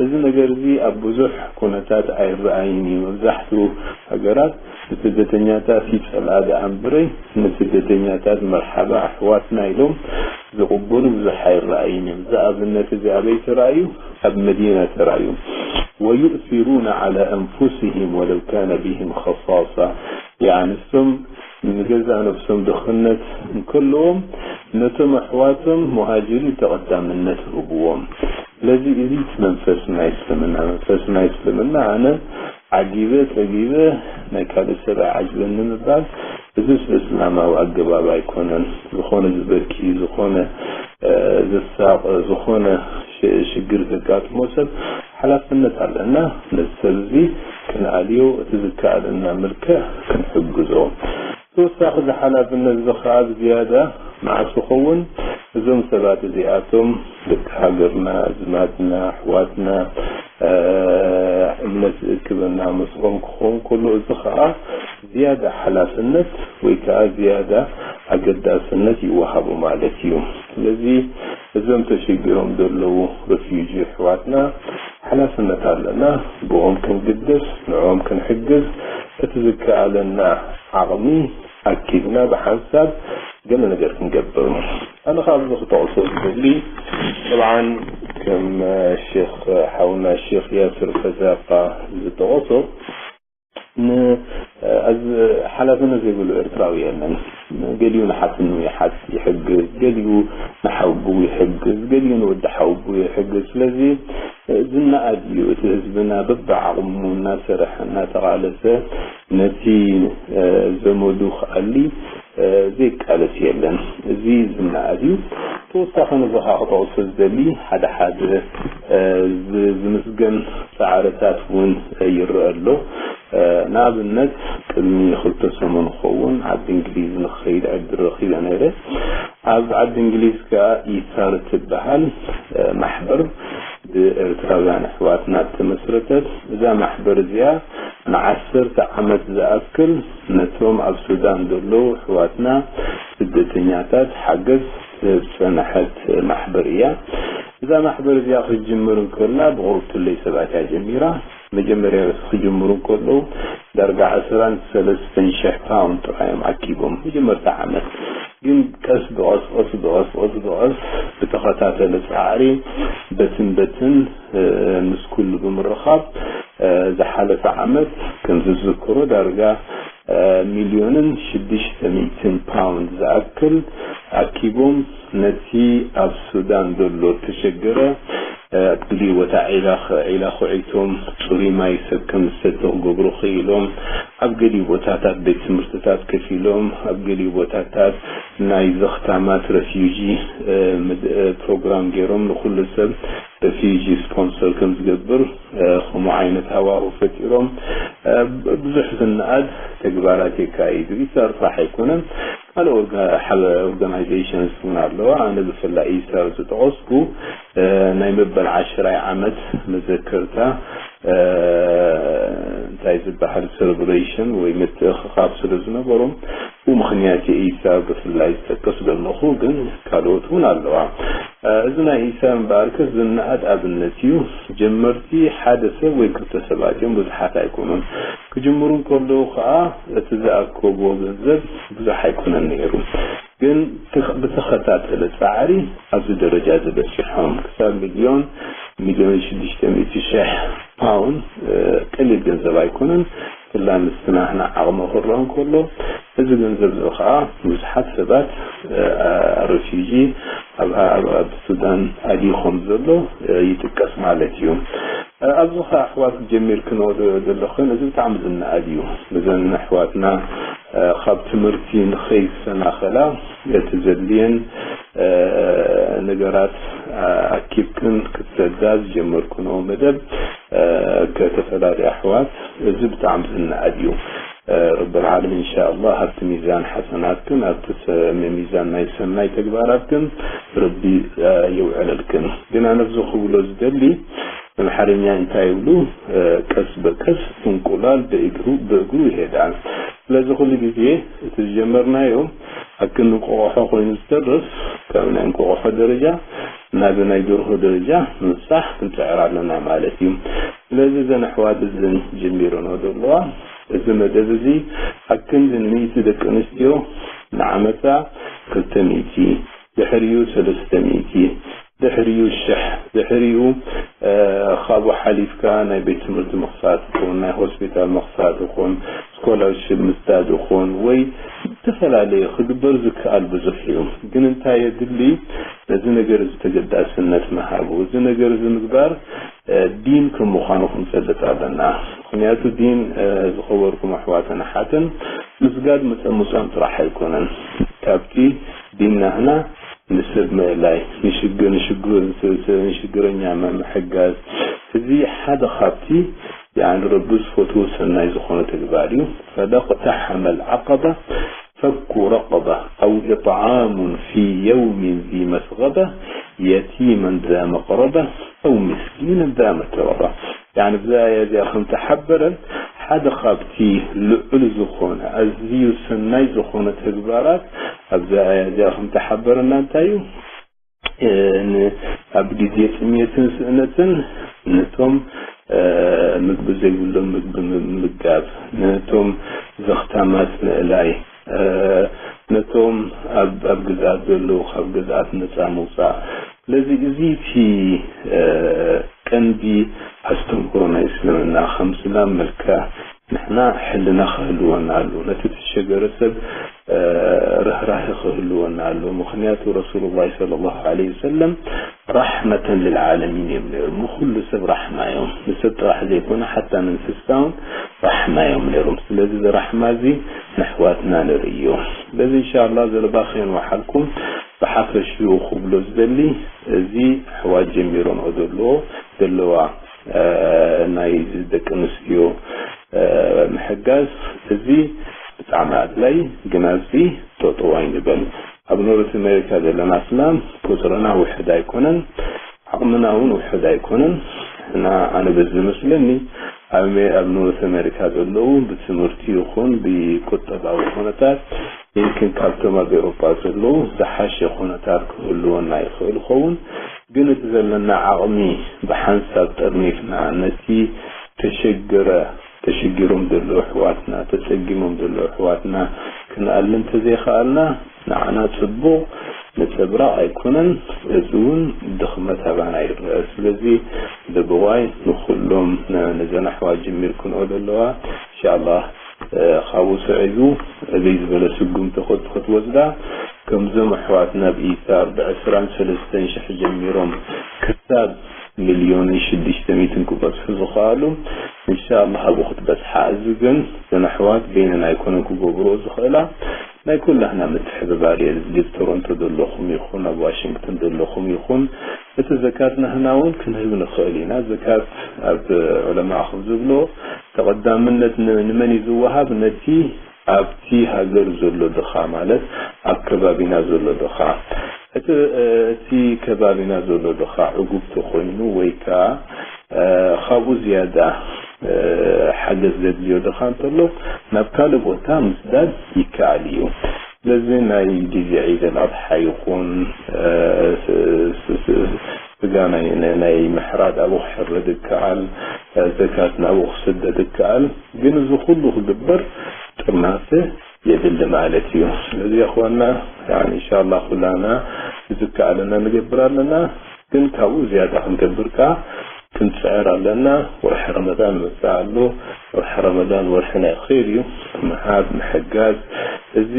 እዚ ነገር እዚ ኣብ ብዙሕ ኩነታት ኣይረኣይን እዩ። መብዛሕትኡ ሃገራት ንስደተኛታት ይፀልኣ ደኣ እምበረይ፣ ንስደተኛታት መርሓባ ኣሕዋትና ኢሎም ዝቕበሉ ብዙሕ ኣይረኣይን እዮም። እዚ ኣብነት እዚ ኣበይ ተራእዩ? ኣብ መዲና ተራእዩ። ويؤثرون على أنفسهم ولو كان بهم خصاصة። يعني እሶም ንገዛ ነብሶም ድኽነት እንከለዎም ነቶም ኣሕዋቶም ሙሃጅሪን ተቐዳምነት ህብዎም። ስለዚ እዚ እቲ መንፈስ ናይ እስልምና፣ መንፈስ ናይ እስልምና ኣነ ዓጊበ ጸጊበ ናይ ካልእ ሰብ ኣይዓጅበኒ ምባል፣ እዚ እስላማዊ ኣገባብ ኣይኮነን። ዝኾነ ዝበኪ፣ ዝኾነ ዝሳቕ፣ ዝኾነ ሽግር ዘጋጥሞ ሰብ ሓላፍነት ኣለና። ነዚ ሰብ እዚ ክንኣልዮ እቲ ዝከኣለና መልክዕ ክንሕግዞ። ተወሳኺ እዚ ሓላፍነት እዚ ኸዓ ብዝያዳ መዓስ ይኸውን? እዞም ሰባት እዚኣቶም ደቂ ሃገርና፣ ኣዝማድና፣ ኣሕዋትና፣ እምነት ዝእክበና ምስኦም ክኸውን ከሎ፣ እዚ ኸዓ ዝያዳ ሓላፍነት ወይ ከዓ ዝያዳ ኣገዳስነት ይወሃቦ ማለት እዩ። ስለዚ እዞም ተሸጊሮም ዘለዉ ረፊጂ ኣሕዋትና ሓላፍነት ኣለና። ብኦም ክንግደስ፣ ንዕኦም ክንሕግዝ፣ እቲ ዝከኣለና ዓቕሚ ኣኪብና ብሓንሳብ ገለ ነገር ክንገብር። ኣነ ካብ እዚ ክጠቕሶ ዝደሊ፣ ጠብዓን ከም ሼኽ ሓውና ሼኽ ያስር ፈዛቃ ዝጠቐሶ፣ ሓላፍነት ዘይብሉ ኤርትራዊ የለን። ገሊኡ ንሓትኑ ይሓት ይሕግዝ፣ ገሊኡ ንሓውቡ ይሕግዝ፣ ገሊኡ ንወዲ ሓውቡ ይሕግዝ። ስለዚ ዝነኣድ እዩ። እቲ ህዝብና በብዓቕሙ እናሰርሐ እናተቓለሰ ነቲ ዘመዱ ክኣሊ ዘይቃለስ የለን። እዚ ዝነኣድ እዩ። ተወሳኺ ንዚ ከዓ ክጠቕሶ ዝደሊ ሓደ ሓደ ዝምስገን ፃዕርታት እውን ይረአ ኣሎ። ንኣብነት ቅድሚ ክልተ ሰሙን ክኸውን ዓዲ እንግሊዝ ንክኸይድ ዕድል ረኺበ ነይረ። ኣብ ዓዲ እንግሊዝ ከዓ ኢሳር ትበሃል ማሕበር ብኤርትራውያን ኣሕዋትና እተመስረተት። እዛ ማሕበር እዚኣ ንዓሰርተ ዓመት ዝኣክል ነቶም ኣብ ሱዳን ዘለዉ ኣሕዋትና ስደተኛታት ሓገዝ ትህብ ዝጸንሐት ማሕበር እያ። እዛ ማሕበር እዚኣ ክትጅምር እንከላ ብቑሩብ ትለይ ሰባት እያ ጀሚራ። መጀመርያ ክጅምሩ እንከለዉ ዳርጋ ዕስራን ሰለስተን ሽሕ ፓውንድ ጥራይ እዮም ኣኪቦም መጀመርታ ዓመት። ግን ቀስ ብቐስ፣ ቀስ ብቐስ፣ ቀስ ብቐስ ብተኸታተለ ጻዕሪ በትን በትን ምስ ኩሉ ብምርኻብ ዝሓለፈ ዓመት ከም ዝዝክሮ ዳርጋ ሚልዮንን ሽዱሽተ ሚእትን ፓውንድ ዝኣክል ኣኪቦም ነቲ ኣብ ሱዳን ዘሎ እተሸገረ ኣብ ገሊኡ ቦታ ዒላ ዒላ ኹዒቶም ጽሩይ ማይ ሰብ ከም ዝሰቲ ክገብሩ ክኢሎም፣ ኣብ ገሊኡ ቦታታት ቤት ትምህርትታት ከፊሎም፣ ኣብ ገሊኡ ቦታታት ናይ ዘኽታማት ረፊውጂ ፕሮግራም ገይሮም ንኹሉ ሰብ ረፊውጂ ስፖንሰር ከም ዝገብር ከምኡ ዓይነት ሃዋሁ ፈጢሮም ብዙሕ ዝነኣድ ተግባራት የካይዱ። ኢሳር ጥራሕ ኣይኮነን፣ ካልእ ኦርጋናይዜሽንስ እውን ኣለዋ። ኣነ ብፍላይ ኢሳር ዝጠቐስኩ ናይ መበል ዓሽራይ ዓመት መዘከርታ እንታይ ዝበሃል ሴሌብሬሽን ወይ ምትእኽኻብ ስለ ዝነበሮም፣ ብኡ ምኽንያት እዩ ኢሳር ብፍላይ ዝጠቅስ ዘለኹ፣ ግን ካልኦት እውን ኣለዋ። እ፣ እዚ ናይ ኢሳር እምበኣርከስ ዝነኣድ ኣብነት እዩ። ጀመርቲ ሓደ ሰብ ወይ ክልተ ሰባት እዮም፣ ብዙሓት ኣይኮኑን። ክጅምሩ እንከለዉ ኸኣ እቲ ዝኣከብዎ ገንዘብ ብዙሕ ኣይኮነን ነይሩ። ግን ትኽ-፣ ብተኸታተለ ጻዕሪ ኣብዚ ደረጃ እዚ በጺሖም። ክሳብ ሚልዮን፣ ሚልዮን ሽዱሽተ ሚእቲ ሽሕ ፓውንድ፣ እ፣ ቀሊል ገንዘብ ኣይኮነን። ብፍላይ ምስቲ ናህና ዓቕሚ ክረአ እንከሎ፣ እዚ ገንዘብ እዚ ኸኣ ብዙሓት ሰባት፣ እ፣ እ፣ ሬፊጂ ኣብ፣ ኣብ፣ ኣብ ሱዳን ኣድዩ ከም ዘሎ፣ እ፣ ይጥቀስ ማለት እዩ። እ፣ ኣብዚ ኸኣ ኣሕዋት ጀሚርክንኦ ደ-፣ ዘለኽን፣ እዚ ብጣዕሚ ዝነኣድ እዩ። እዘን ኣሕዋትና፣ እ፣ ካብ ትምህርቲ ንኸይሰናኸላ፣ እቲ ዘድልየን፣ እ፣ ነገራት፣ እ፣ ኣኪብክን ክትሰዳ ዝጀመርክንኦ መደብ፣ እ፣ ከተፈላለዩ ኣሕዋት፣ እዚ ብጣዕሚ ዝነኣድ እዩ። እ፣ ረብል ዓለሚን ኢንሻኣላህ ኣብቲ ሚዛን ሓሰናትክን፣ ኣብቲ ሰ-፣ ሚዛን ናይ ሰናይ ተግባራትክን ረቢ፣ እ፣ የውዕለልክን። ግን ኣነ ኣብዚ ክብሎ ዝደሊ፣ ኣምሓርኛ እንታይ ይብሉ? እ፣ ቀስ በቀስ እንቁላል ብእግሩ፣ ብእግሩ ይሄዳል። ስለዚ ኩሉ ግዜ እቲ ዝጀመርናዮ ኣክል እንቆቆሖ ኮይኑ ዝተርፍ፣ ካብ ናይ እንቆቆሖ ደረጃ ናብ ናይ ደርሆ ደረጃ ንምብጻሕ ክንጽዕር ኣለና ማለት እዩ። ስለዚ እዘን ኣሕዋት እዘን ጀሚረንኦ ዘለዋ፣ እዚ መደብ እዚ ኣብ ክንዲ ሚእቲ ደቂ ኣንስትዮ ንዓመታ ክልተ ሚእቲ፣ ድሕሪኡ ሰለስተ ሚእቲ፣ ድሕሪኡ ሽሕ፣ ድሕሪኡ፣ እ፣ ካብኡ ሓሊፍካ ናይ ቤት ትምህርቲ ምኽፋት ይኹን፣ ናይ ሆስፒታል ምኽፋት ይኹን፣ ስኮላርሺፕ ምስዳድ ይኹን፣ ወይ ዝተፈላለየ ክግበር ዝከኣል ብዙሕ እዩ። ግን እንታይ የድሊ? ነዚ ነገር እዚ ተገዳስነት ምሃቡ። እዚ ነገር እዚ ምግባር፣ እ፣ ዲን ከም ምዃኑ ክንፈልጥ ኣለና። ምኽንያቱ ዲን፣ እ፣ ዝኸበርኩም ኣሕዋትን ኣሓትን፣ ምስጋድ ምጸ-፣ ምጻም ጥራሕ ኣይኮነን። ካብቲ ዲን ናህና ንሰብ ምእላይ፣ ንሽግ-፣ ንሽግ-፣ ንሽግረኛ ም-፣ ምሕጋዝ፣ እዚ ሓደ ካብቲ፣ ያኒ፣ ረቢ ዝፈትዎ ሰናይ ዝኾነ ተግባር እዩ። ፈለቅተሐመል ዐቀባ ፈኩ ረቀባ ኣው ኢጥዓሙን ፊ የውሚን ዚ መስገባ የቲመን ዛ መቅረባ ኣው ምስኪነን ዛ መትረባ። ያኒ፣ ብዛ ኣያ እዚኣ ከም ተሓበረን፣ ሓደ ካብቲ ልዑል ዝኾነ፣ ኣዝዩ ሰናይ ዝኾነ ተግባራት ኣብዛ ኣያ እዚኣ ከም ተሓበረና እንታይ እዩ? እ፣ ን-፣ ኣብ ግዜ ጥሜትን ስእነትን ነቶም፣ እ፣ ምግቢ ዘይብሎም ምግቢ ም-፣ ምምጋብ፣ ነቶም ዘኽታማት ምእላይ፣ እ፣ ነቶም ኣብ፣ ኣብ ግዝኣት ዘለዉ ካብ ግዝኣት ነጻ ምውጻእ። ስለዚ እዚ እቲ፣ እ፣ ቀንዲ ኣስተምህሮ ናይ እስልምና፣ ከም ስላም መልክዕ ንሕና ሕልና ክህልወና ኣለዎ። ነቲ ዝተሸገረ ሰብ፣ እ፣ ርህራሄ ክህልወና ኣለዎ። ምኽንያቱ ረሱሉላህ ሰለላሁ ዐለይሂ ወሰለም ራሕመተን ልልዓለሚን እዮም ነይሮም። ንኹሉ ሰብ ራሕማ እዮም። ንሰብ ጥራሕ ዘይኮነ ሓታ ንእንስሳ እውን ራሕማ እዮም ነይሮም። ስለዚ እዚ ራሕማ እዚ ንኣሕዋትና ንርእዮ። ስለዚ ኢንሻኣላህ ዘረባ ከየንውሓልኩም ብሓፈሽኡ ክብሎ ዝደሊ እዚ ኣሕዋት ጀሚሮንኦ ዘለዎ፣ ዘለዋ፣ እ፣ ናይ ደቂ ኣንስትዮ፣ እ፣ ምሕጋዝ እዚ ብጣዕሚ ኣድላይ፣ ግን ኣብዚ ጠጠው ኣይንበል። ኣብ ኖርት ኣሜሪካ ዘለና ኣስላም ቁፅርና ውሕድ ኣይኮነን፣ ዓቕምና እውን ውሕድ ኣይኮነን። እና ኣነ በዚ ዝመስለኒ ኣብ ሜ-፣ ኣብ ኖርት ኣሜሪካ ዘለዉ ብትምህርቲ ይኹን ብቁጠባዊ ኩነታት ይምክን ካብቶም ኣብ ኤውሮጳ ዘለዉ ዝሓሸ ኩነታት ክህልወና ይኽእል ይኸውን። ግን እቲ ዘለና ዓቕሚ ብሓንሳብ ጠርኒፍና ነቲ ተሸገረ፣ ተሸጊሮም ዘለዉ ኣሕዋትና፣ ተጸጊሞም ዘለዉ ኣሕዋትና ክንኣሊ እንተዘይኸኣልና፣ ንዓና ጽቡቕ ነጸብራቕ ኣይኮነን፣ እዚ እውን ድኽመት ኣባና ይረአ። ስለዚ ደበዋይ ንኹሎም ነ-፣ ነዘን ኣሕዋት ጀሚርክንኦ ዘለዋ፣ ኢንሻኣላህ፣ እ፣ ካብኡ ስዒቡ እበይ ዝበለ ስጉምቲ ክት-፣ ክትወስዳ፣ ከምዞም ኣሕዋትና ኣብ ኢሳር ብዕስራን ሰለስተን ሽሕ ጀሚሮም ክሳብ ሚልዮንን ሽዱሽተ ሚእትን ክበጽሑ ዝኸኣሉ፣ ኢንሻኣላህ ኣብኡ ክትበጽሓ። እዚ ግን እዘን ኣሕዋት በይነን ኣይኮነን ክገብርኦ ዝኽእላ፣ ናይ ኩላህና ምትሕብባር እየ ዝድሊ። ኣብ ቶሮንቶ ዘለኹም ይኹን፣ ኣብ ዋሽንግተን ዘለኹም ይኹን፣ እቲ ዘካት ናህና እውን ክንህብ ንኽእል ኢና። ዘካት ኣብ ዑለማእ ከም ዝብሎ፣ ተቐዳምነት ን-፣ ንመን እዩ ዝወሃብ? ነቲ ኣብቲ ሃገር ዘሎ ድኻ፣ ማለት ኣብ ከባቢና ዘሎ ድኻ። እቲ፣ እቲ ከባቢና ዘሎ ድኻ ዕጉብ ተኾይኑ ወይ ከኣ፣ እ፣ ካብኡ ዝያዳ ሓገዝ ዘድልዮ ድኻ እንተሎ ናብ ካልእ ቦታ ምስዳድ ይከኣል እዩ። ስለዚ ናይ ግዜ ዒድ ኣልኣድሓ ይኹን ስጋ ናይ ምሕራድ ኣብኡ ክሕረድ ይከኣል፣ ዘካት ናብኡ ክስደድ ይከኣል። ግን እዚ ኩሉ ክግበር ጥርናፈ የድሊ ማለት እዩ። ስለዚ ኣኽዋና፣ ኢንሻላ ኩላና ዝከኣለና ንገብር ኣለና። ግን ካብኡ ዝያዳ ክንገብር ከኣ ክንጽዕር ኣለና። ወርሒ ረመዳን መጽእ ኣሎ። ወርሒ ረመዳን ወርሒ ናይ ኸይር እዩ። ምሃብ፣ ምሕጋዝ፣ እዚ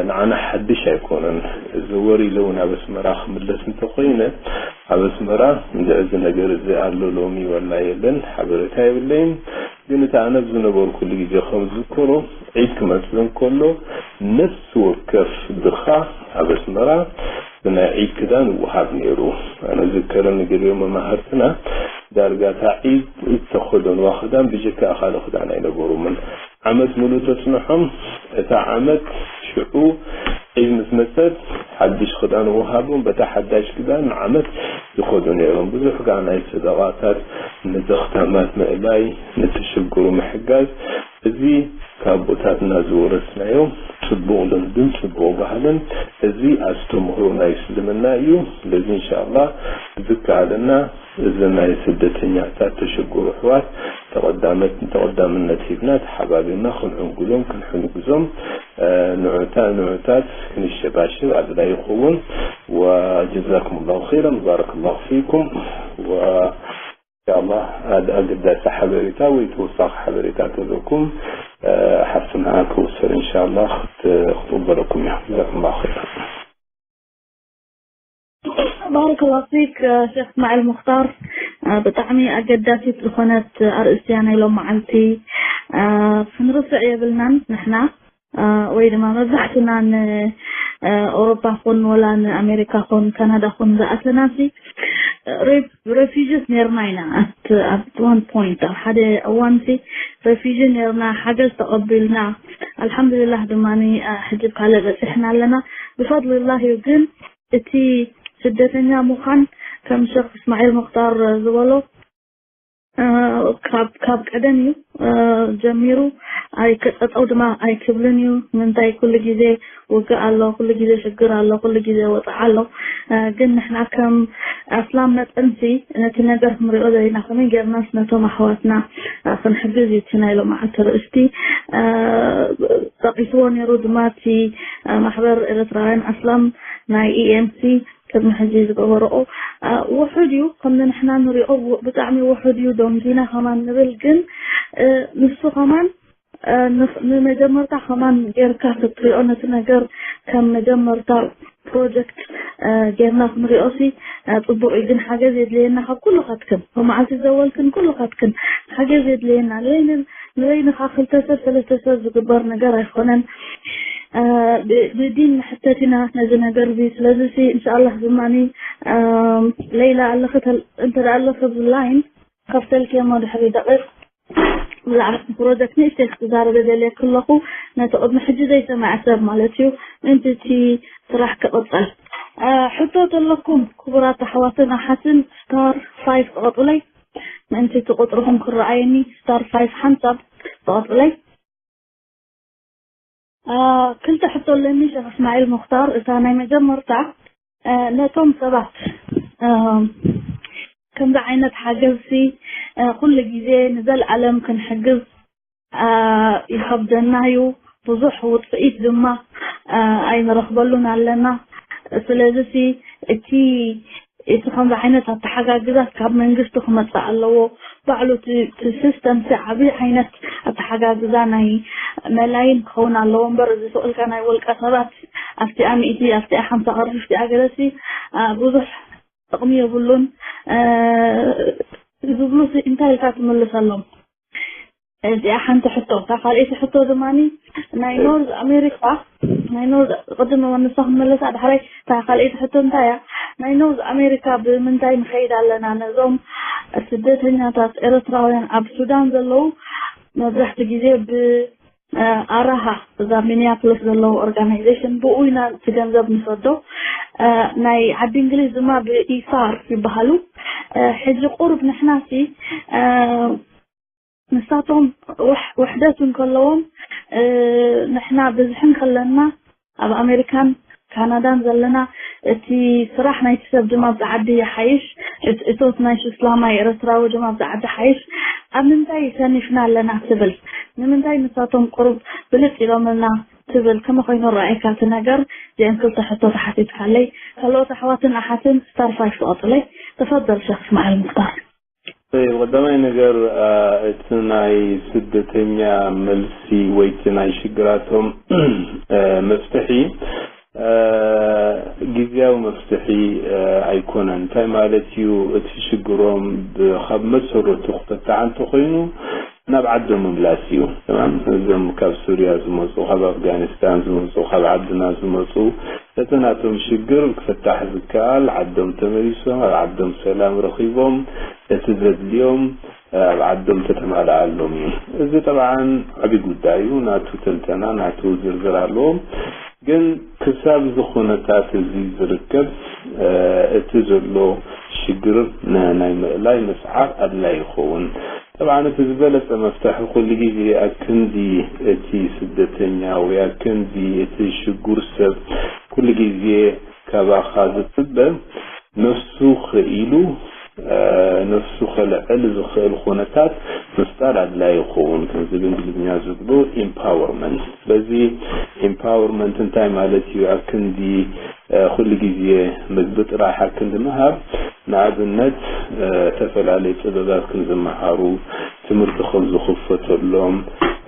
ንዓና ሓድሽ ኣይኮነን። እዚ ወር ኢለ እውን ኣብ ኣስመራ ክምለስ እንተኾይነ፣ ኣብ ኣስመራ እንድዕዚ ነገር እዚ ኣሎ ሎሚ ወላ የለን፣ ሓበሬታ የብለይን። ግን እቲ ኣነ ኣብ ዝነበርኩሉ ግዜ ከም ዝዝክሮ፣ ዒድ ክመጽእ እንከሎ ነፍሲ ወከፍ ድኻ ኣብ ኣስመራ ብናይ ዒድ ክዳን ይወሃብ ነይሩ። ኣነ ዝከረኒ ገሊኦም መማህርትና ዳርጋ እታ ዒድ ዝተኸደንዋ ክዳን ብጀካ ካልእ ክዳን ኣይነበሮምን። ዓመት ሙሉእ ተጽንሖም፣ እታ ዓመት ሽዑ ዒድ ምስ መጸት ሓድሽ ክዳን ወሃቦም፣ በታ ሓዳሽ ክዳን ንዓመት ይኸዱ ነይሮም። ብዙሕ ከኣ ናይ ሰደቓታት፣ ንደኽታማት ምእላይ፣ ንተሸግሩ ምሕጋዝ፣ እዚ ካብ ኣቦታትና ዝወረስናዮ ጽቡቕ ልምድን ጽቡቕ ባህልን፣ እዚ ኣስተምህሮ ናይ እስልምና እዩ። ስለዚ ኢንሻኣላህ ዝከኣለና እዚ ናይ ስደተኛታት ተሸግሩ ኣሕዋት ተቐዳመት-፣ ተቐዳምነት ሂብና ተሓባቢርና ክንዕንግሎም ክንሕግዞም፣ እ፣ ንዑታ-፣ ንዑታት ክንሸባሸብ ኣድላይ ይኸውን። ወጀዛኩም ላሁ ኸይረን፣ ባረከ ላሁ ፊኩም። ወ-፣ ኢንሻኣላህ ኣድ-፣ ኣገዳሲ ሓበሬታ ወይ ተወሳኺ ሓበሬታ ተለኩም፣ እ፣ ሓፍትና ክውሰድ ኢንሻኣላህ ክት-፣ ክትቕበለኩም እያ። ጀዛኩም ላሁ ኸይረን። ባረከላሁ ፊክ፣ እ፣ ሼክ እስማዒል ሙኽታር፣ እ፣ ብጣዕሚ ኣገዳሲት ዝኾነት ኣርእስቲ እያ ናይ ሎም መዓልቲ። እ፣ ክንርስዕ የብልናን ንሕና፣ እ፣ ወይ ድማ መብዛሕትና ን፣ እ፣ ኣውሮፓ ኹን ወላ ንኣሜሪካ ኹን ካናዳ ኹን ዝኣተናሲ፣ እ፣ ሬፍ-፣ ሬፊውጂስ ነርና ኢና። ኣት፣ ኣት ዋን ፖይንት፣ ኣብ ሓደ እዋንሲ ሬፊውጂ ነርና፣ ሓገዝ ተቐቢልና። ኣልሓምዱሊላህ ድማ፣ እ፣ ሕጂ ካልእ በፂሕና ኣለና። ብፈድልላህ እዩ። ግን እቲ ስደተኛ ምዃን ከም ሸኽ እስማዒል ሙኽታር ዝበሎ፣ እ፣ ካብ፣ ካብ ቀደም እዩ፣ እ፣ ጀሚሩ። ኣይከ-፣ ጠጠው ድማ ኣይክብልን እዩ። ምንታይ ኩሉ ግዜ ውግእ ኣሎ፣ ኩሉ ግዜ ሽግር ኣሎ፣ ኩሉ ግዜ ወፅዓ ኣሎ። እ፣ ግን ንሕና ከም ኣስላም መጠንሲ ነቲ ነገር ክንሪኦ ዘለና ከመይ ጌርናስ ነቶም ኣሕዋትና፣ እ፣ ክንሕግዝ እዩ እቲ ናይ ሎማዓልቲ ርእስቲ። እ፣ ጠቂስዎ ነይሩ ድማ እቲ፣ እ፣ ማሕበር ኤርትራውያን ኣስላም ናይ ኢ ኤም ሲ ቅድሚ ሕጂ ዝገበረኦ፣ እ፣ ውሑድ እዩ። ከምዚ ንሕና ንሪኦ ው-፣ ብጣዕሚ ውሑድ እዩ፣ ዶንጊና ከማን ንብል። ግን፣ እ፣ ንሱ ከማን፣ እ፣ ንኽ-፣ ንመጀመርታ ከማን ጌርካ ክትሪኦ ነቲ ነገር ከም መጀመርታ ፕሮጀክት፣ እ፣ ጌርና ክንሪኦ ሲ፣ እ፣ ጽቡቕ እዩ። ግን ሓገዝ የድልየና ካብ ኩልኻትክን፣ ብመዓልቲ ዘወልክን ኩልኻትክን ሓገዝ የድልየና። ንበይንን ንበይንኻ ክልተ ሰብ ሰለስተ ሰብ ዝግበር ነገር ኣይኮነን። እ፣ ብ-፣ ብዲን ንሕተት ኢና ነዚ ነገር እዚ። ስለዚ ሲ፣ እንሻኣላህ ዝማኒ፣ እ፣ ለይላ ኣለኺ ተል-፣ እንተ ደኣ ኣለኺ ኣብዚ ላይን ከፍተልኪ እሞ ድሕሪ ደቂቕ ብዛዕባ እቲ ፕሮጀክት ንእሽተይ ክትዛረበ ደልየኪ ኣለኹ። ነቲ ቅድሚ ሕጂ ዘይሰምዐ ሰብ ማለት እዩ። ምእንቲ እቲ ስራሕ ክቕጽል። እ፣ ሕቶ ተለኩም ክቡራት ኣሕዋትን ኣሓትን ስታር ፋይቭ ክቐጡለይ። ምእንቲ እቲ ቁጽርኹም ክረኣየኒ ስታር ፋይቭ ሓንሳብ ክቐጡለይ። እ፣ ክልተ ሕቶ ኣለኒ ሸኽ እስማዒል ሙኽታር። እታ ናይ መጀመርታ፣ እ፣ ነቶም ሰባት፣ እ፣ ከምዚ ዓይነት ሓገዝሲ፣ እ፣ ኩሉ ግዜ ንዘለኣለም ክንሕግዝ፣ እ፣ ይኸብደና እዩ። ብዙሕ ውጽኢት ድማ፣ እ፣ ኣይንረኽበሉን ኣለና። ስለዚ ሲ እቲ፣ እቲ ከምዚ ዓይነት ኣተሓጋግዛት ካብ መንግስቲ ክመጽእ ኣለዎ። ባዕሉ እቲ፣ እቲ ሲስተም ሲ ዓቢ ዓይነት ኣተሓጋግዛ ናይ መላይን ክኸውን ኣለዎ እምበር፣ እዚ ስቕ ኢልካ ናይ ውልቀ ሰባት ኣብቲኣ ሚእቲ፣ ኣብቲኣ ሓምሳ ቅርሺ፣ ኣብቲኣ ገለሲ፣ እ፣ ብዙሕ ጥቕሚ የብሉን፣ እ፣ ዝብሉ ሲ እንታይ ኢልካ ትምልሰሎም? እዚኣ ሓንቲ ሕቶ። እታ ካልኣይቲ ሕቶ ድማኒ ናይ ኖርዝ ኣሜሪካ፣ ናይ ኖርዝ፣ ቅድም ንሳ ክመለሳ ዳሕራይ፣ እታ ካልኣይቲ ሕቶ እንታይ እያ? ናይ ኖርዝ ኣሜሪካ ብምንታይ ንኸይድ ኣለና? ነዞም ስደተኛታት ኤርትራውያን ኣብ ሱዳን ዘለዉ መብዛሕቲ ግዜ ብ፣ እ፣ ኣራሃ፣ እዛ ሚኒያፖሊስ ዘለዉ ኦርጋናይዜሽን፣ ብኡ ኢና እቲ ገንዘብ ንሰዶ። እ፣ ናይ ዓዲ እንግሊዝ ድማ ብኢሳር ይበሃሉ። እ፣ ሕጂ ቁሩብ ንሕናሲ፣ እ፣ ንሳቶም ውሕ- ውሕደት እንከለዎም፣ እ፣ ንሕና ብዝሒ እንከለና ኣብ ኣሜሪካን ካናዳን ዘለና፣ እቲ ስራሕ ናይቲ ሰብ ድማ ኣብዚ ዓዲ ይሓይሽ፣ እቲ እቶት ናይ ሽስላማይ ኤረትራዊ ድማ ኣብዚ ዓዲ ሓይሽ። ኣብ ምንታይ ሰኒፍና ኣለና ትብል? ንምንታይ ንሳቶም ቁሩብ ብልጽ ኢሎምልና ትብል? ከመይ ኮይኑ ረኣየካ እቲ ነገር? እዚአን ክልተ ሕቶ ተሓቲትካለይ። ካልኦት ኣሕዋትን ኣሓትን ስታር ፋይፍ ትቐጽለይ። ተፈደል ሸኽ እስማዒል ሙኽታር። طيب፣ ቀዳማይ ነገር፣ አ፣ እቲ ናይ ስደተኛ መልሲ ወይ እቲ ናይ ሽግራቶም፣ አ፣ መፍትሒ፣ አ፣ ግዝያዊ መፍትሒ፣ አ፣ ኣይኮነን። እንታይ ማለት እዩ? እቲ ሽግሮም ብ-፣ ካብ መሰረቱ ክፈታሕ እንተኾይኑ ናብ ዓዶም ምምላስ እዩ። ተማም? እዞም ካብ ሱርያ ዝመጹ፣ ካብ ኣፍጋኒስታን ዝመጹ፣ ካብ ዓድና ዝመጹ፣ እቲ ናቶም ሽግር ክፍታሕ ዝከኣል ዓዶም ተመሊሶም ኣብ ዓዶም ሰላም ረኺቦም እቲ ዘድልዮም ኣብ ዓዶም ተተማልኣሎም እዩ። እዚ ጠብዓን ዓቢ ጉዳይ እዩ። ናቱ ትንተና፣ ናቱ ዝርዝር ኣለዎ። ግን ክሳብ እዚ ኩነታት እዚ ዝርከብ፣ እ፣ እቲ ዘሎ ሽግር ን-፣ ናይ ምእላይ ምስዓር ኣድላይ ይኸውን። ጠብዓን እቲ ዝበለጸ መፍትሒ ኩሉ ግዜ ኣብ ክንዲ እቲ ስደተኛ ወይ ኣብ ክንዲ እቲ ሽጉር ሰብ ኩሉ ግዜ ካባኻ ዝጽበ፣ ነፍሱ ክኢሉ፣ እ፣ ነፍሱ ከልዕል ዝኽእል ኩነታት ምፍጣር ኣድላይ ይኸውን። ከምዚ ብእንግሊዝኛ ዝብሉ ኢምፓወርመንት። ስለዚ ኢምፓወርመንት እንታይ ማለት እዩ? ኣብ ክንዲ፣ እ፣ ኩሉ ግዜ ምግቢ ጥራሕ ኣብ ክንዲ ምሃብ፣ ንኣብነት፣ እ፣ ተፈላለየ ጥበባት ከም ዝመሃሩ፣ ትምህርቲ ከም ዝኽፈተሎም፣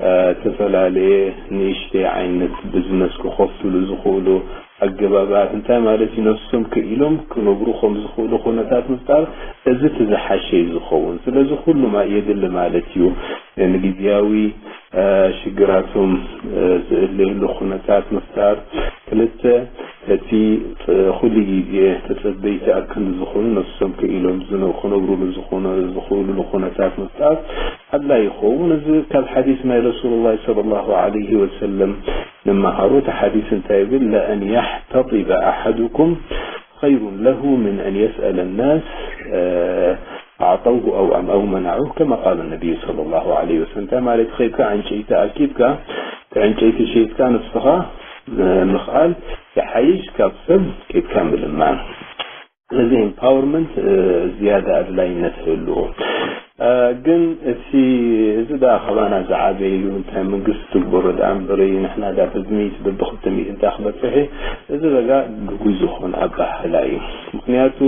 እ፣ ዝተፈላለየ ንእሽተይ ዓይነት ቢዝነስ ክኸፍትሉ ዝኽእሉ ኣገባባት፣ እንታይ ማለት እዩ? ነፍሶም ክኢሎም ክነብሩ ከም ዝኽእሉ ኩነታት ምፍጣር፣ እዚ እቲ ዝሓሸ እዩ ዝኸውን። ስለዚ ኩሉ ማ-፣ የድሊ ማለት እዩ። ንግዝያዊ፣ እ፣ ሽግራቶም፣ እ፣ ዝእለየሉ ኩነታት ምፍጣር። ክልተ፣ እቲ፣ እ፣ ኩሉ ግዜ ተጸበይቲ ኣብ ክንዲ ዝኾኑ ነፍሶም ክኢሎም ዝነ-፣ ክነብሩሉ ዝኾኑ፣ ዝኽእሉሉ ኩነታት ምፍጣር ኣድላይ ይኸውን። እዚ ካብ ሓዲስ ናይ ረሱሉላህ ሰለላሁ ዐለይሂ ወሰለም ንመሃሩ። እቲ ሓዲስ እንታይ ይብል? "ለአን የሕተጢበ ኣሐዱኩም ኸይሩን ለሁ ምን አን የስአለ ናስ፣ እ፣ ኣዕጠውሁ ኣው ኣም-፣ ኣው መነዑሁ፣ ከማ ቃለ ነቢዩ ሰለላሁ ዐለይሂ ወሰለም።" እንታይ ማለት? ኸይድካ ዕንጨይቲ ኣኪብካ፣ እቲ ዕንጨይቲ ሸይጥካ ንስኻ፣ እ፣ ምኽኣል ይሓይሽ ካብ ሰብ ኬድካ ምልማን። ስለዚ ኢምፓወርመንት፣ እ፣ ዝያዳ ኣድላይነት ይህልዎ። እ፣ ግን እቲ፣ እዚ ደኣ ካባና ዝዓበየ እዩ፣ እንታይ መንግስቲ ትግበሮ ደኣ እምበሪ፣ ንሕና ደኣ በብሚእቲ በብክልተ ሚእቲ እንታይ ክበጽሕ እዩ? እዚ በጋ ግጉይ ዝኾነ ኣበሃህላ እዩ። ምኽንያቱ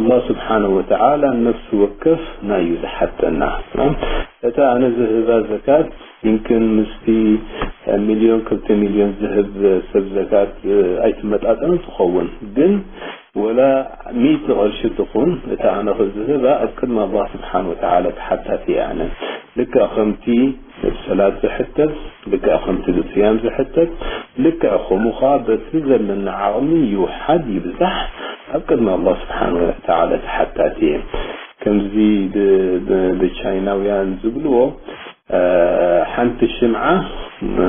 ኣላህ ስብሓነሁ ወተዓላ ነፍሲ ወከፍ ናዩ ዝሓተና። እታ ኣነ ዝህባ ዘካት ይምክን ምስቲ ሚልዮን ክልተ ሚልዮን ዝህብ ሰብ ዘካት፣ እ፣ ኣይትመጣጠን ትኸውን። ግን ወላ ሚእቲ ቅርሺ ትኹን፣ እታ ኣነ ዝህባ ኣብ ቅድሚ ኣላህ ስብሓን ወተዓላ ተሓታቲ እየ ኣነ። ልክዕ ከምቲ ብሰላት ዝሕተት፣ ልክዕ ከምቲ ብስያም ዝሕተት፣ ልክዕ ከምኡ ኸዓ በቲ ዘለኒ ዓቕሚ ይውሓድ ይብዛሕ ኣብ ቅድሚ ኣላህ ስብሓን ወተዓላ ተሓታቲ እየ። ከምዚ ብ-፣ ብ-፣ ብቻይናውያን ዝብልዎ፣ እ፣ ሓንቲ ሽምዓ፣ እ፣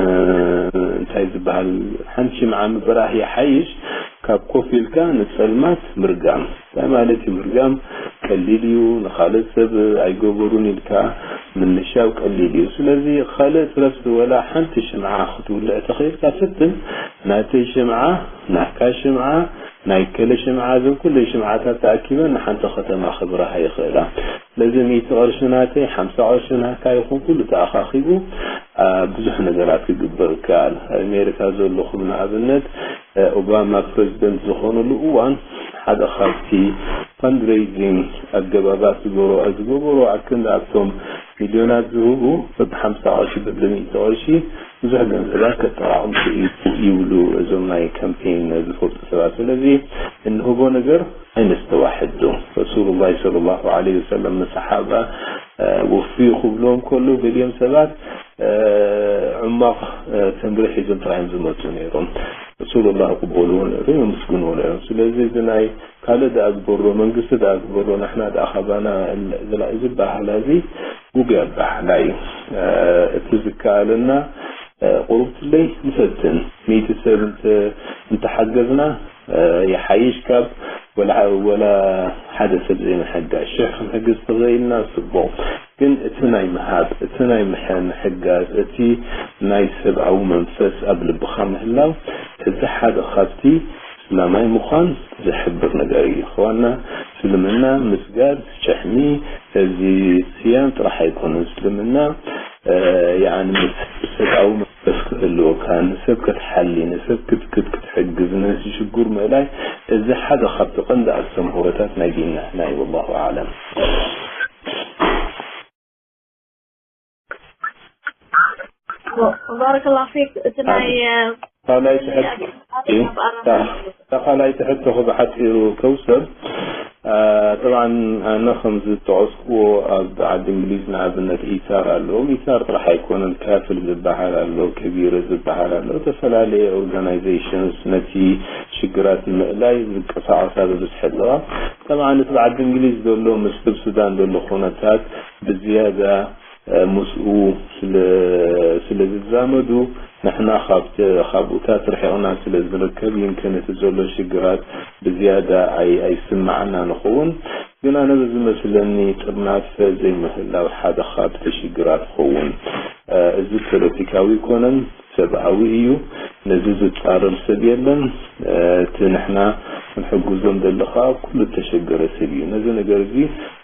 እንታይ ዝበሃል፣ ሓንቲ ሽምዓ ምብራህ ይሓይሽ ካብ ኮፍ ኢልካ ንጸልማት ምርጋም። እንታይ ማለት እዩ ምርጋም? ቀሊል እዩ፣ ንኻልእ ሰብ ኣይገበሩን ኢልካ ምንሻው ቀሊል እዩ። ስለዚ ካልእ ትረፍ ዝበላ ሓንቲ ሽምዓ ክትውልዕ ተኽኢልካ ፈትን፣ ናተይ ሽምዓ፣ ናትካ ሽምዓ፣ ናይ ከለ ሽምዓ፣ እዘን ኩለን ሽምዓታት ተኣኪበን ንሓንቲ ከተማ ክብርሃ ይኽእላ። ስለዚ ሚእቲ ቅርሺ ናተይ፣ ሓምሳ ቅርሺ ናትካ ይኹን፣ ኩሉ ተኣኻኺቡ፣ አ፣ ብዙሕ ነገራት ክግበር ይከኣል። ኣብ ኣሜሪካ ዘለኹም ንኣብነት፣ እ፣ ኦባማ ፕረዚደንት ዝኾነሉ እዋን ሓደ ካብቲ ፈንድሬይዚንግ ኣገባባት ዝገበሮ፣ ዝገበሮ ኣክንዲ ኣብቶም ሚልዮናት ዝህቡ በብሓምሳ ቅርሺ፣ በብሚእቲ ቅርሺ ብዙሕ ገንዘባት ከጠራቕሙ ይኽእሉ ይብሉ እዞም ናይ ካምፔን ዝፈልጡ ሰባት። ስለዚ እንህቦ ነገር ኣይነስተዋሕዶ። ረሱሉላህ ሰለላሁ ዐለይሂ ወሰለም ንሰሓባ፣ እ፣ ወፍዩ ክብልዎም ከሎ፣ ገሊኦም ሰባት፣ እ፣ ዕማቕ፣ እ፣ ተምሪ ሒዞም ጥራይ እዮም ዝመጹ ነይሮም። ረሱሉላህ ይቕበልዎ ነይሮም፣ የመስግንዎ ነይሮም። ስለዚ እዚ ናይ ካልእ ደኣ ግበሮ፣ መንግስቲ ደኣ ግበሮ፣ ንሕና ደኣ ካባና ዝላ-፣ እዚ ኣበሃህላ እዚ ግጉይ ኣበሃህላ እዩ። እ፣ እቲ ዝከኣለና፣ እ፣ ቁሩብ ትለይ ንፈትን። ሚእቲ ሰብ እንተ-፣ እንተሓገዝና፣ እ፣ ይሓይሽ ካብ ወላ፣ ወላ ሓደ ሰብ ዘይምሕጋዝ። ሽሕ ክንሕግዝ ተኽኢልና ጽቡቕ። ግን እቲ ናይ ምሃብ፣ እቲ ናይ ምሐ-፣ ምሕጋዝ፣ እቲ ናይ ሰብኣዊ መንፈስ ኣብ ልብኻ ምህላው፣ እዚ ሓደ ካብቲ እስላማይ ምዃን ዝሕብር ነገር እዩ። ኸዋና እስልምና ምስጋድ፣ ጭሕሚ፣ እዚ ስያም ጥራሕ ኣይኮነን። እስልምና፣ እ፣ ያዕኒ ምስ ሰብኣዊ መንፈስ ክህልወካ፣ ንሰብ ክትሓሊ፣ ንሰብ ክት-፣ ክት-፣ ክትሕግዝ፣ ንሽጉር ምእላይ፣ እዚ ሓደ ካብቲ ቀንዲ ኣስተምህሮታት ናይ ዲንና ናይ ወላሁ ኣዕለም። ባረከላሁ ፊክ። እቲ ናይ ካልኣይቲ ሕቶ፣ ካልኣይቲ ሕቶኹ ብሓፂሩ ከውሰድ። አ፣ ጠብዓን ኣነ ከም ዝጠቐስኩዎ ኣብ ዓዲ እንግሊዝ ንኣብነት ኢታር ኣለዎም። ኢታር ጥራሕ ኣይኮነን፣ ካፍል ዝበሃል ኣሎ፣ ከቢረ ዝበሃል ኣሎ። ዝተፈላለየ ኦርጋናይዜሽንስ ነቲ ሽግራት ንምእላይ ዝንቀሳቐሳ ብብዝሒ ኣለዋ። ጠብዓን እቲ ብዓዲ እንግሊዝ ዘሎ ምስ ኣብ ሱዳን ዘሎ ኩነታት ብዝያዳ፣ እ፣ ምስኡ ስለ፣ ስለ ዝዛመዱ ንሕና ካብ፣ ካብኡታት ርሒቕና ስለ ዝንርከብ ይምክን እቲ ዘሎ ሽግራት ብዝያዳ ኣይ-፣ ኣይስምዓና ንኸውን። ግን ኣነ ብዝመስለኒ ጥርናፈ ዘይምህላው ሓደ ካብቲ ሽግራት ክኸውን። እ፣ እዚ ፖለቲካዊ ኣይኮነን፣ ሰብኣዊ እዩ። ነዚ ዝጻረር ሰብ የለን። እ፣ እቲ ንሕና ክንሕግዞም ደለኻ ኩሉ እተሸገረ ሰብ እዩ። ነዚ ነገር እዚ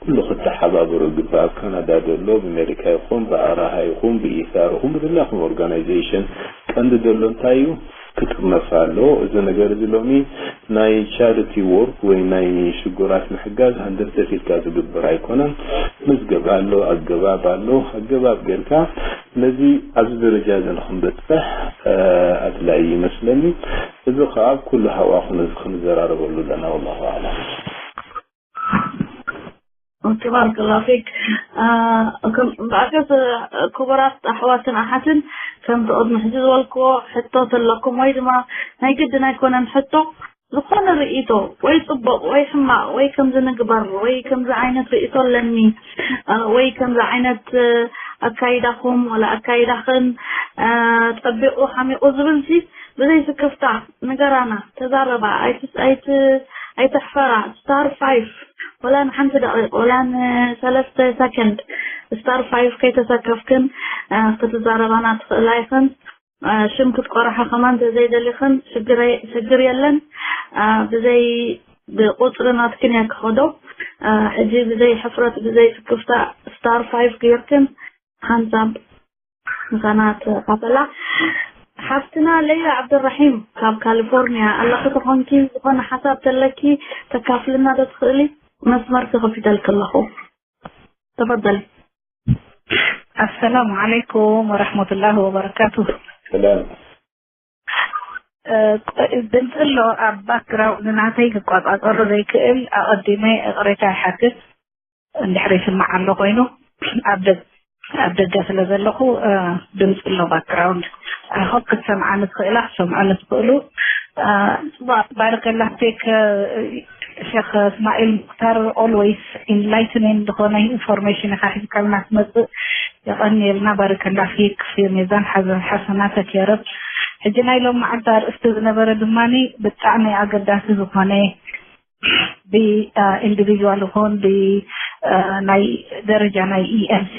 ኩሉ ክተሓባበሮ ይግባእ። ኣብ ካናዳ ዘሎ፣ ብኣሜሪካ ይኹን፣ ብኣራሃ ይኹን፣ ብኢታር ይኹን፣ ብዘላኹም ኦርጋናይዜሽን ቀንዲ ዘሎ እንታይ እዩ? ክጥርነፍ ኣለዎ። እዚ ነገር እዚ ሎሚ ናይ ቻሪቲ ወርክ ወይ ናይ ሽጉራት ምሕጋዝ ሃንደርተት ኢልካ ዝግበር ኣይኮነን። መዝገብ ኣሎ፣ ኣገባብ ኣሎ። ኣገባብ ጌርካ ነዚ ኣብዚ ደረጃ እዚ ንክንበፅሕ፣ እ፣ ኣድላዪ ይመስለኒ። እዚ ከዓ ኣብ ኩሉ ሃዋኹ ነዚ ክንዘራረበሉ ኣለና። ወላሁ ኣዕለም። ኦኬ፣ ባረከላሁ ፊክ። አ፣ ከም ብኣገስ ክቡራት ኣሕዋትን ኣሓትን፣ ከምቲ ቅድሚ ሕጂ ዝበልክዎ ሕቶ ተለኩም ወይ ድማ ናይ ግድን ኣይኮነን ሕቶ፣ ዝኾነ ርእይቶ ወይ ጽቡቕ ወይ ሕማቕ ወይ ከምዚ ንግበር ወይ ከምዚ ዓይነት ርእይቶ ኣለኒ፣ አ፣ ወይ ከምዚ ዓይነት፣ እ፣ ኣካይዳኹም ወላ ኣካይዳኽን፣ አ፣ ጸቢቑ ሓሚቑ ዝብልሲ ብዘይ ስክፍታ ንገራና፣ ተዛረባ፣ ኣይት-፣ ኣይት-፣ ኣይትሕፈራ። ስታር ፋይፍ፣ ወላ ንሓንቲ ደቂቕ፣ ወላ ንሰለስተ ሰከንድ፣ ስታር ፋይፍ ከይተሰከፍክን፣ እ፣ ክትዛረባና ትኽእላ ኢኽን። እ፣ ሽም ክትቆርሓ ከማን ተዘይደሊኽን፣ ሽግር ኣይ-፣ ሽግር የለን። እ፣ ብዘይ፣ ብቁጽሪ ናትክን እየ ክኸዶ። እ፣ ሕጂ ብዘይ ሕፍረት፣ ብዘይ ስክፍታ፣ ስታር ፋይፍ ጌርክን፣ ሓንሳብ ምሳና ተኻፈላ። ሓፍትና ለይላ ዓብደራሒም ካብ ካሊፎርኒያ ኣለኺ ተኾንኪ፣ ዝኾነ ሓሳብ ተለኪ ተካፍልና ዶ ትኽእሊ? መስመር ተኸፊተልኪ ኣለኹ። ተፈደሊ። ኣሰላሙ ዓለይኩም ወረሕመቱላሂ ወበረካቱ። ሰላም። እ፣ ድምፂ ኣሎ ኣብ ባክግራውንድ ናተይ ክቆፃፀሮ ዘይክእል ኣቐዲመ ይቕሬታ ይሓትት። እንድሕር ይስማዕ ኣሎ ኮይኑ ኣብ ደግ-፣ ኣብ ደገ ስለ ዘለኹ፣ እ፣ ድምፂ ኣሎ ባክግራውንድ። ኣይሆፕ ክትሰምዓኒ ትኽእላ፣ ክትሰምዑኒ ትኽእሉ። እ፣ ጽቡቕ፣ ባረከላ ፊክ፣ እ፣ ሸኽ እስማኤል ሙክታር፣ ኦልዌይስ ኢንላይትኒንግ ዝኾነ ኢንፎርሜሽን ኢኻ ሒዝካልና ትመጽእ። የቐንየልና፣ ባረከላ ፊክ፣ ፊ ሚዛን ሓዘ-፣ ሓሰናተክ የረብ። ሕጂ ናይ ሎም መዓልቲ ኣርእስቲ ዝነበረ ድማኒ ብጣዕሚ ኣገዳሲ ዝኾነ ብኢንዲቪጁዋል ይኹን ብ-፣ እ፣ ናይ ደረጃ ናይ ኢኤምሲ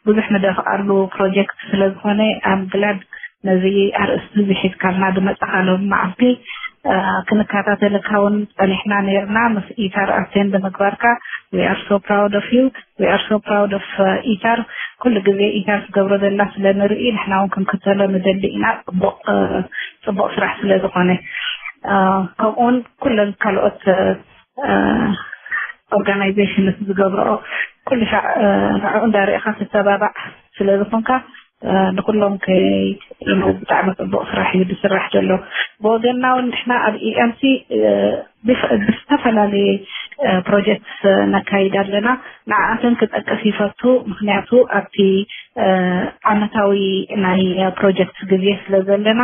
ብዙሕ ንደፍኣሉ ፕሮጀክት ስለ ዝኾነ፣ ኣም ግላድ ነዚ ኣርእስቲ እዚ ሒዝካልና ዝመጻኻ ሎም መዓልቲ። እ፣ ክንከታተለካ እውን ጸኒሕና ነይርና፣ ምስ ኢታር ኣቴንድ ምግባርካ። We are so proud of you. We are so proud of, እ፣ ኢታር። ኩሉ ግዜ ኢታር ትገብሮ ዘላ ስለ ንርኢ ንሕና እውን ክንክተሎ ንደሊ ኢና። ጽቡቕ፣ እ፣ ጽቡቕ ስራሕ ስለ ዝኾነ፣ እ፣ ከምኡ እውን ኩለን ካልኦት፣ እ፣ ኦርጋናይዜሽንስ ዝገብርኦ ኩሉ ሻዕ፣ እ፣ ንዕኡ እንዳርኢኻ ትተባባዕ ስለ ዝኾንካ፣ እ፣ ንኩሎም ከይ-፣ ብጣዕሚ ጽቡቕ ስራሕ እዩ ዝስራሕ ዘሎ። ብወገንና እውን ንሕና ኣብ ኢኤምሲ፣ እ፣ ብፍ-፣ ብዝተፈላለየ፣ እ፣ ፕሮጀክትስ ነካይድ ኣለና። ንዓኣተን ክጠቅስ ይፈቱ፣ ምኽንያቱ ኣብቲ፣ እ፣ ዓመታዊ ናይ ፕሮጀክት ግዜ ስለ ዘለና፣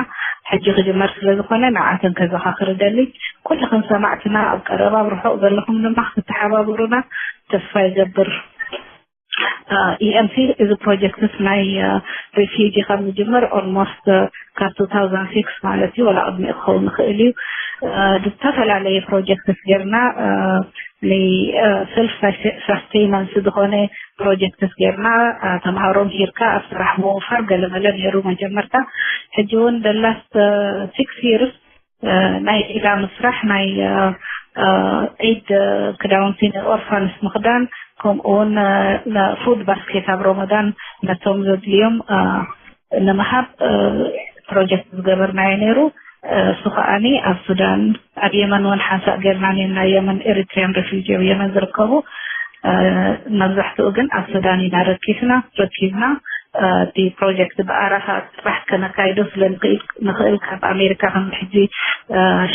ሕጂ ክጅመር ስለ ዝኾነ ንዓኣተን ከዘኻኽር እደሊ። ኩልኽን ሰማዕትና ኣብ ቀረባ ኣብ ርሑቕ ዘለኹም ድማ ክትተሓባበሩና ተስፋ ይገብር። እ፣ ኢኤምሲ እዚ ፕሮጀክትስ ናይ፣ እ፣ ሪፊውጂ ካብ ዝጅመር ኦልሞስት፣ እ፣ ካብ ቱ ታውዘንድ ሲክስ ማለት እዩ፣ ወላ ቅድሚኡ ክኸውን ይኽእል እዩ። ዝተፈላለየ ፕሮጀክትስ ጌርና፣ ን ሰልፍ ሳስቴይናንስ ዝኾነ ፕሮጀክትስ ጌርና፣ ተምሃሮ ምሂርካ ኣብ ስራሕ ምውፋር ገለመለ ነይሩ መጀመርታ። ሕጂ እውን ደላስት ሲክስ ይርስ ናይ ዒዳ ምስራሕ፣ ናይ ዒድ ክዳውንቲ ንኦርፋንስ ምኽዳን፣ ከምኡ እውን ፉድ ባስኬት ኣብ ሮመዳን ነቶም ዘድልዮም ንምሃብ ፕሮጀክት ዝገበርናዮ ነይሩ። እሱ ከዓኒ ኣብ ሱዳን፣ ኣብ የመን እውን ሓንሳእ ጌርና ነና፣ የመን ኤሪትሪያን ሬፊጂ ኣብ የመን ዝርከቡ፣ መብዛሕትኡ ግን ኣብ ሱዳን ኢና ረኪስና ረኪብና። እቲ ፕሮጀክት ብኣራኻ ጥራሕ ከነካይዶ ስለ ንኽእል ካብ ኣሜሪካ ከም ሕጂ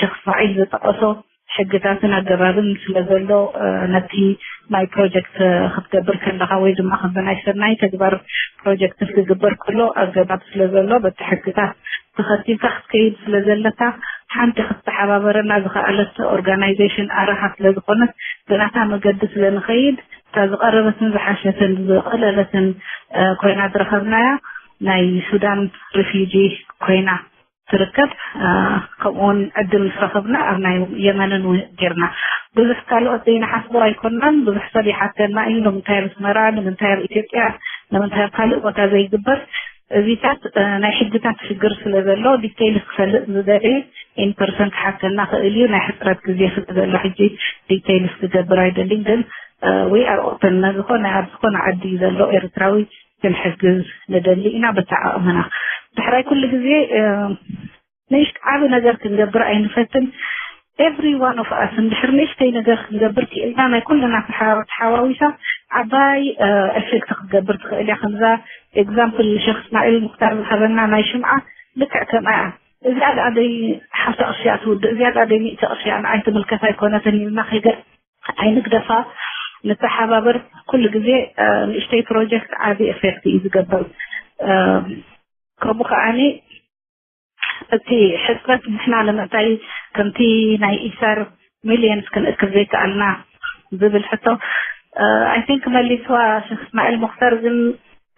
ሸክ እስማዒል ዝጠቀሶ ሕግታትን ኣገባብን ስለ ዘሎ፣ ነቲ ናይ ፕሮጀክት ክትገብር ከለኻ ወይ ድማ ከም ናይ ሰናይ ተግባር ፕሮጀክት ክግበር ከሎ ኣገባብ ስለ ዘሎ፣ በቲ ሕግታት ተኸቲልካ ክትከይድ ስለ ዘለካ፣ ሓንቲ ክትተሓባበረና ዝኸኣለት ኦርጋናይዜሽን ኣራኻ ስለ ዝኾነት፣ ብናታ መገዲ ስለ ንኸይድ፣ እታ ዝቐረበትን ዝሓሸትን ዝቐለለትን ኮይና ዝረኸብናያ ናይ ሱዳን ሪፊጂ ኮይና ትርከብ። ከምኡውን ዕድል ምስ ረኸብና ኣብ ናይ የመንን እውን ጌርና። ብዙሕ ካልኦት ዘይንሓስቦ ኣይኮናን። ብዙሕ ሰብ ይሓተና እዩ፣ ንምንታይ ኣብ ኣስመራ፣ ንምንታይ ኣብ ኢትዮጵያ፣ ንምንታይ ኣብ ካልእ ቦታ ዘይግበር? እዚታት ናይ ሕግታት ሽግር ስለ ዘሎ፣ ዲቴይል ክፈልጥ ዝደሊ ኢን ፐርሰን ክሓተና ክእል እዩ። ናይ ሕፅረት ግዜ ስለ ዘሎ ሕጂ ዲቴይልስ ክገብር ኣይደልን። ግን ዊ ኣር ኦፐን፣ ዝኾነ ኣብ ዝኾነ ዓዲ ዘሎ ኤርትራዊ ክንሕግዝ ንደሊ ኢና በታ ዓቕምና። ድሕራይ ኩሉ ግዜ ንእሽት ዓቢ ነገር ክንገብር ኣይንፈትን። ኤቭሪ ዋን ኦፍ ኣስ እንድሕር ንእሽተይ ነገር ክንገብር ክኢልና፣ ናይ ኩልና ተሓዋዊሳ ዓባይ ኤፌክት ክትገብር ትኽእል እያ። ከምዛ ኤግዛምፕል ሸክ እስማዒል ሙክታር ዝሃበና ናይ ሽምዓ ልክዕ ከምኣ እያ። እዚኣ ደኣ ደይ ሓምሳ ቅርሺ እያ ትውድእ፣ እዚኣ ደኣ ደይ ሚእቲ ቅርሺ እያ፣ ንዓይ ትምልከት ኣይኮነትን ኢልና ከይገ ኣይንግደፋ፣ ንተሓባበር። ኩሉ ግዜ ንእሽተይ ፕሮጀክት ዓቢ ኤፌክት እዩ ዝገብር። ከምኡ ከዓኒ እቲ ሕፅረት ንሕና ንምንታይ ከምቲ ናይ ኢሳር ሚልዮንስ ክንእክብ ዘይከኣልና ዝብል ሕቶ፣ ኣይ ቲንክ መሊስዋ ሸክ እስማዒል ሙክተር። ግን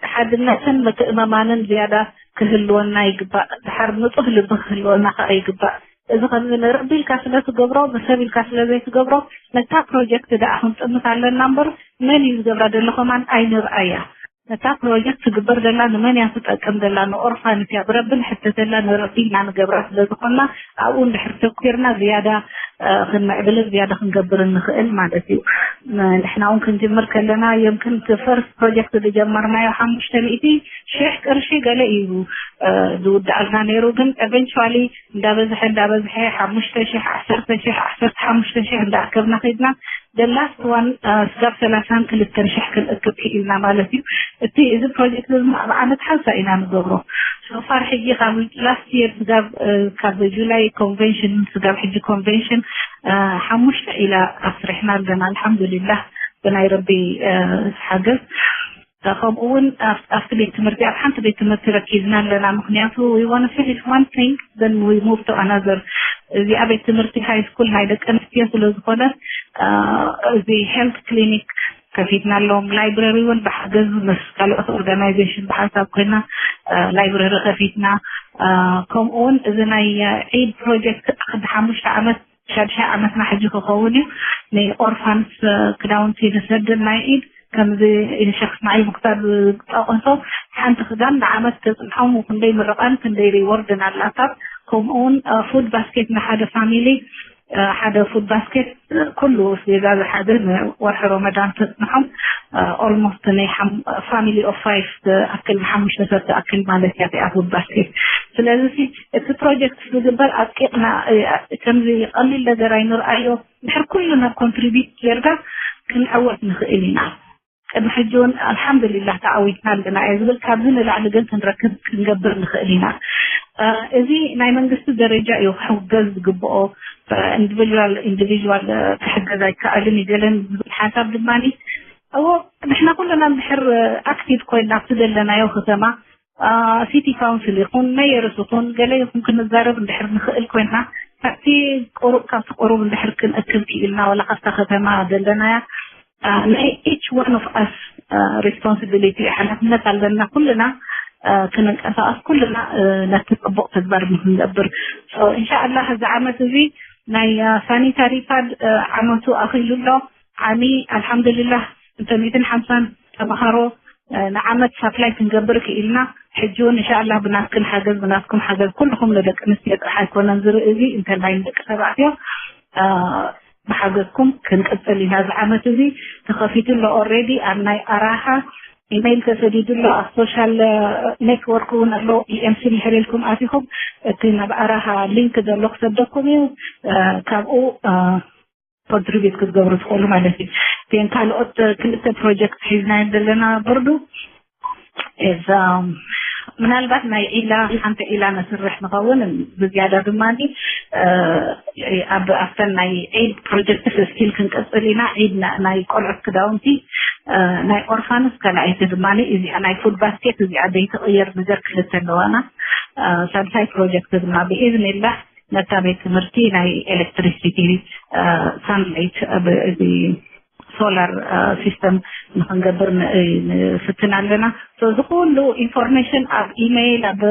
ሓድነትን ምትእምማንን ዝያዳ ክህልወና ይግባእ። ድሓር ንፁህ ልቢ ክህልወና ከዓ ይግባእ። እዚ ከምዚ ንረቢ ኢልካ ስለ ትገብሮ፣ ብሰብ ኢልካ ስለ ዘይትገብሮ፣ ነታ ፕሮጀክት ደኣ ክንጥምት ኣለና እምበር፣ መን እዩ ዝገብራ ዘሎ ከማን ኣይንርኣያ። ነታ ፕሮጀክት ትግበር ዘላ ንመን እያ ትጠቅም ዘላ? ንኦርፋንስ እያ። ብረቢ ንሕተተላ፣ ንረቢ ኢልና ንገብራ ስለ ዝኾንና፣ ኣብኡ እንድሕር ተኩርና ዝያዳ ክንምዕብልን ዝያዳ ክንገብርን ንኽእል ማለት እዩ። ንሕና እውን ክንጅምር ከለና፣ የምክን እቲ ፈርስት ፕሮጀክት ዝጀመርናዮ ሓሙሽተ ሚእቲ ሽሕ ቅርሺ ገለ እዩ ዝውድኣልና ነይሩ። ግን ኤቨንቹዋሊ እንዳበዝሐ እንዳበዝሐ ሓሙሽተ ሽሕ፣ ዓሰርተ ሽሕ፣ ዓሰርተ ሓሙሽተ ሽሕ እንዳኣከብና ከይድና፣ ደላስት ዋን ስጋብ ሰላሳን ክልተን ሽሕ ክንእክብ ክኢልና ማለት እዩ። እቲ እዚ ፕሮጀክት ድማ ኣብ ዓመት ሓንሳ ኢና ንገብሮ። ሶፋር ሕጂ ካብ ላስት የር ስጋብ ካብ ጁላይ ኮንቨንሽን ስጋብ ሕጂ ኮንቨንሽን ሓሙሽተ ኢላ ኣስሪሕና ኣለና። ኣልሓምዱሊላህ ብናይ ረቢ ሓገዝ። ከምኡ እውን ኣብቲ ቤት ትምህርቲ ኣብ ሓንቲ ቤት ትምህርቲ ረኪብና ኣለና። ምክንያቱ we want to finish one thing, then we move to another። እዚኣ ቤት ትምህርቲ ሃይ ስኩል ናይ ደቂ ኣንስትዮ ስለ ዝኾነ፣ እዚ ሄልት ክሊኒክ ከፊትና ኣለዎም። ላይብረሪ እውን ብሓገዝ ምስ ካልኦት ኦርጋናይዜሽን ብሓሳብ ኮይና ላይብረሪ ከፊትና፣ ከምኡ እውን እዚ ናይ ዒድ ፕሮጀክት ሓሙሽተ ዓመት ሻድሻይ ዓመትና ሕጂ ክኸውን እዩ። ንኦርፋንስ ክዳውንቲ ንሰድን ናይ ኢድ ከምዚ ሸክ እስማዒል ሙክታር ዝጠቐሶ ሓንቲ ክዳን ንዓመት ተፅንሖም፣ ክንደይ ምርቃን ክንደይ ሪዎርድን ኣላታ። ከምኡውን ፉድ ባስኬት ንሓደ ፋሚሊ ሓደ ፉድ ባስኬት ኩሉ ኣስቤዛ ዝሓዘ ንወርሒ ሮመዳን ተፅንሖም። ኦልሞስት ናይ ፋሚሊ ኦፍ ፋይፍ ኣክል ንሓሙሽተ ሰብ ኣክል ማለት እያ እቲኣ ፉድ ባስኬት። ስለዚ እቲ ፕሮጀክት ዝግበር ኣጥቂቕና ከምዚ ቀሊል ነገር ኣይንርኣዮ። ድሕር ኩሉ ናብ ኮንትሪቢዩት ጌርካ ክንዕወት ንኽእል ኢና። ቅድሚ ሕጂ እውን ኣልሓምዱሊላህ ተዓዊትና ኣለና እየ ዝብል። ካብዚ ንላዕሊ ግን ክንረክብ ክንገብር ንኽእል ኢና። እዚ ናይ መንግስቲ ደረጃ እዩ ክሕገዝ ዝግብኦ። ኢንዲቪጁዋል ኢንዲቪጁዋል ክሕገዝ ኣይከኣልን እዩ ገለን ዝብል ሓሳብ ድማ እዎ፣ ንሕና ኩልና እንድሕር ኣክቲቭ ኮይና ኣብቲ ዘለናዮ ከተማ ሲቲ ካውንስል ይኹን መየርስ ይኹን ገለ ይኹን ክንዛረብ እንድሕር ንኽእል ኮይና፣ ካብቲ ቁሩብ ካብቲ ቁሩብ እንድሕር ክንእክብ ክኢልና፣ ዋላ ካብታ ከተማ ዘለናያ ናይ ኢች ዋን ኦፍ ኣስ ሪስፖንሲቢሊቲ ሓላፍነት ኣለና ኩልና ክንንቀሳቀስ ኩልና ነቲ ፅቡቅ ተግባር ንክንገብር። ኢንሻኣላህ እዚ ዓመት እዚ ናይ ሳኒታሪ ፓድ ዓመቱ ኣኺሉ ኣሎ። ዓሚ ኣልሓምዱሊላህ እንተ ሚእትን ሓምሳን ተምሃሮ ንዓመት ሳፕላይ ክንገብር ክኢልና። ሕጂ እውን እንሻላ ብናትክን ሓገዝ ብናትኩም ሓገዝ ኩልኹም ንደቂ ኣንስትዮ ጥራሕ ኣይኮነን ዝርኢ እዚ እንተላይ ንደቂ ተባዕትዮ ብሓገዝኩም ክንቅፅል ኢና። እዚ ዓመት እዚ ተኸፊቱ ኣሎ ኦልሬዲ ኣብ ናይ ኣራሃ ኢሜይል ተሰዲዱ ኣሎ ኣብ ሶሻል ኔትወርክ እውን ኣሎ። ኢኤምሲ ምሕር ኢልኩም ኣቲኹም እቲ ናብ ኣራሃ ሊንክ ዘሎ ክሰደኩም እዩ። ካብኡ ኮንትሪቢዩት ክትገብሩ ትኽእሉ ማለት እዩ። ግን ካልኦት ክልተ ፕሮጀክት ሒዝና ዘለና ብርዱ እዛ ምናልባት ናይ ዒላ ሓንቲ ዒላ ነስርሕ ንኸውን ብዝያዳ ድማ ኣብ ኣብተን ናይ ዒድ ፕሮጀክትስ ስቲል ክንቀፅል ኢና። ዒድ ናይ ቆልዑት ክዳውንቲ ናይ ኦርፋንስ ካልኣይቲ ድማ እዚኣ ናይ ፉድ ባስኬት እዚኣ ዘይትቕየር ነገር ክልተ ኣለዋና። ሳልሳይ ፕሮጀክት ድማ ብኢዝኒላህ ነታ ቤት ትምህርቲ ናይ ኤሌክትሪሲቲ ሳንላይት እዚ ሶላር ሲስተም ንክንገብር ንፍትን ኣለና። እዚ ኩሉ ኢንፎርሜሽን ኣብ ኢሜይል ኣብ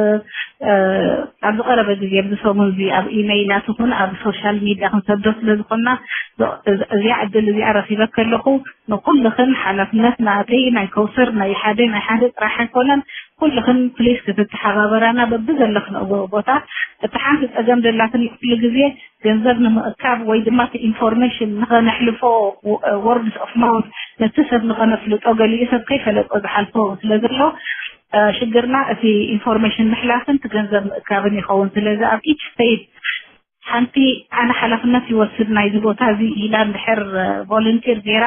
ኣብዚ ቀረበ ግዜ ኣብዚ ሰሙን እዚ ኣብ ኢሜይላት ይኹን ኣብ ሶሻል ሚድያ ክንሰዶ ስለ ዝኾንና እዚኣ ዕድል እዚኣ ረኪበ ከለኹ ንኩልኽን ሓላፍነት ናተይ ናይ ከውሰር ናይ ሓደ ናይ ሓደ ጥራሕ ኣይኮነን። ኩልኽን ፕሊስ ክትተሓባበራና በቢ ዘለኽን ቦታ እቲ ሓንቲ ፀገም ዘላትን ኩሉ ግዜ ገንዘብ ንምእካብ ወይ ድማ እቲ ኢንፎርሜሽን ንኸነሕልፎ ወርድስ ኦፍ ማውት ነቲ ሰብ ንኸነፍልጦ ገሊኡ ሰብ ከይፈለጦ ዝሓልፎ ስለ ዘሎ ሽግርና እቲ ኢንፎርሜሽን ምሕላፍን እቲ ገንዘብ ምእካብን ይኸውን። ስለዚ ኣብ ኢች ስቴት ሓንቲ ኣነ ሓላፍነት ይወስድ ናይዚ ቦታ እዚ ኢላ እንድሕር ቮለንቲር ገይራ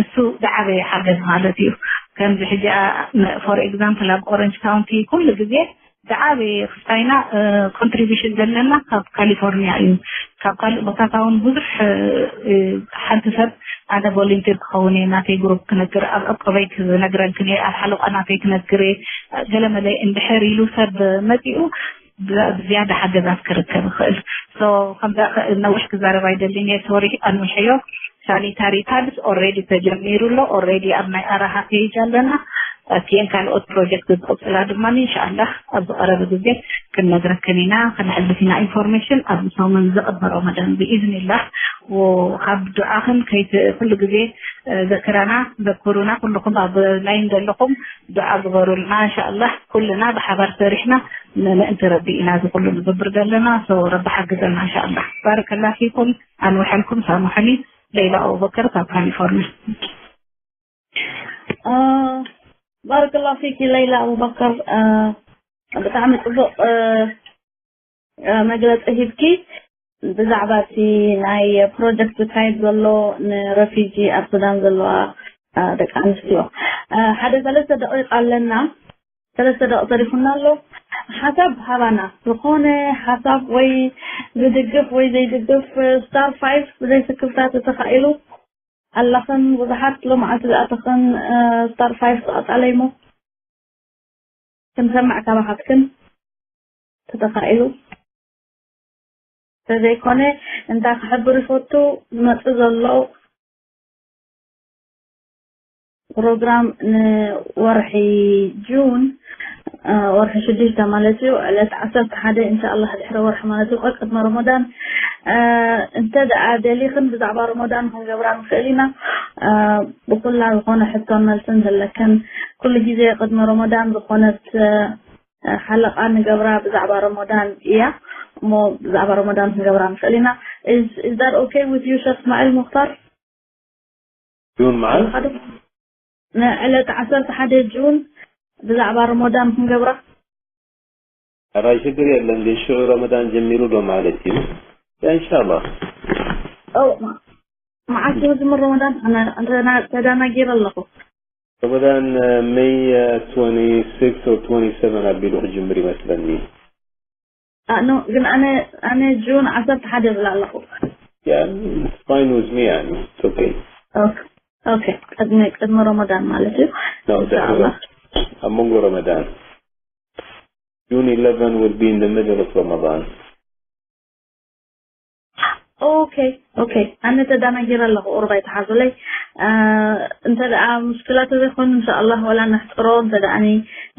እሱ ዝዓበየ ሓገዝ ማለት እዩ። ከምዚ ሕጂ ፎር ኤግዛምፕል ኣብ ኦረንጅ ካውንቲ ኩሉ ግዜ ዝዓበየ ክስታይና ኮንትሪቢሽን ዘለና ካብ ካሊፎርኒያ እዩ። ካብ ካልእ ቦታታ እውን ብዙሕ ሓንቲ ሰብ ኣነ ቮለንቲር ክኸውን እየ ናተይ ግሩፕ ክነግር ኣብ ዕቆበይ ክነግረልክን እየ ኣብ ሓለቋ ናተይ ክነግር እየ ገለመለ እንድሕር ኢሉ ሰብ መፂኡ ብዝያዳ ሓገዛት ክርከብ ይኽእል። ከምዛ ነዊሕ ክዛረብ ኣይደልን እየ ሶሪ ኣንውሐዮ። ሳኒታሪ ፓድስ ኦልሬዲ ተጀሚሩ ኣሎ። ኦልሬዲ ኣብ ናይ ኣራሃ ፔጅ ኣለና። እቲኤን ካልኦት ፕሮጀክት ዝቕፅላ ድማ እንሻኣላህ ኣብ ዝቐረበ ግዜ ክንነግረክን ኢና። ከነሕልፍ ኢና ኢንፎርሜሽን ኣብ ሰሙን ዝቕበ ረመዳን ብኢዝኒላህ። ካብ ዱዓኽን ከይት ኩሉ ግዜ ዘክራና ዘክሩና ኩልኹም ኣብ ላይን ዘለኹም ዱዓ ግበሩልና እንሻኣላህ ኩልና ብሓባር ሰሪሕና ንምእንቲ ረቢ ኢና እዚ ኩሉ ንገብር ዘለና። ረቢ ሓግዘና እንሻኣላህ። ባረከላ ፊኩም። ኣንውሐልኩም ሳሙሐኒ። ሌላ ኣቡበከር ካብ ካሊፎርኒያ። ባረከላ ፊኪ ሌላ ኣቡበከር። ብጣዕሚ ፅቡቅ መግለፂ ሂብኪ ብዛዕባ እቲ ናይ ፕሮጀክት ዝካየድ ዘሎ ንረፊጂ ኣብ ሱዳን ዘለዋ ደቂ ኣንስትዮ ሓደ ሰለስተ ደቂቅ ኣለና። ሰለስተ ደቂቅ ተሪፉና ኣሎ። ሓሳብ ሃባና ዝኾነ ሓሳብ ወይ ዝድግፍ ወይ ዘይድግፍ ስታር ፋይፍ ብዘይ ስክፍታ ተተኻኢሉ ኣለኽን። ብዙሓት ሎማዓንቲ ዝኣተኽን ስታር ፋይፍ ዝቐጻለይ እሞ ክንሰምዕ ካባኻትክን ተተኻኢሉ ተዘይኮነ እንታይ ክሕብር ይፈቱ ዝመጽእ ዘሎ ፕሮግራም ንወርሒ ጁን ወርሒ ሽዱሽተ ማለት እዩ ዕለት ዓሰርተ ሓደ እንሻኣላህ ድሕሪ ወርሒ ማለት እዩ ቅድሚ ረመዳን እንተ ደኣ ደሊኽን ብዛዕባ ረመዳን ክንገብራ ንኽእል ኢና ብኩላ ዝኾነ ሕቶን መልስን ዘለከን ኩሉ ግዜ ቅድሚ ረመዳን ዝኾነት ሓለቓ ንገብራ ብዛዕባ ረመዳን እያ እሞ ብዛዕባ ረመዳን ክንገብራ ንኽእል ኢና is that okay with you ሸክ እስማዒል ሙክታር ጁን መዓስ ዕለት ዓሰርተ ሓደ ጁን ብዛዕባ ረመዳን ክንገብራ ራይ ሽግር የለን ግን ሽዑ ረመዳን ጀሚሩ ዶ ማለት እዩ እንሻላ መዓስ ዝምር ረመዳን ተዳናጊር ኣለኹ ረመዳን May twenty-six or twenty-seven ኣቢሉ ክጅምር ይመስለኒ ኖ ግን ኣነ ኣነ ጁን ዓሰርተ ሓደ ይብል ኣለኹ fine with me يعني okay okay ቅድሚ ቅድሚ ረመዳን ማለት እዩ ኣብ መንጎ ረመዳን June eleven will be in the middle of Ramadan okay okay ኣነ ተዳናጊረ ኣለኹ ቁሩብ ኣይትሓዙለይ እንተ ደኣ ምሽክላ ተዘይኮይኑ እንሻኣላህ ወላ ነሕፅሮ እንተ ደኣ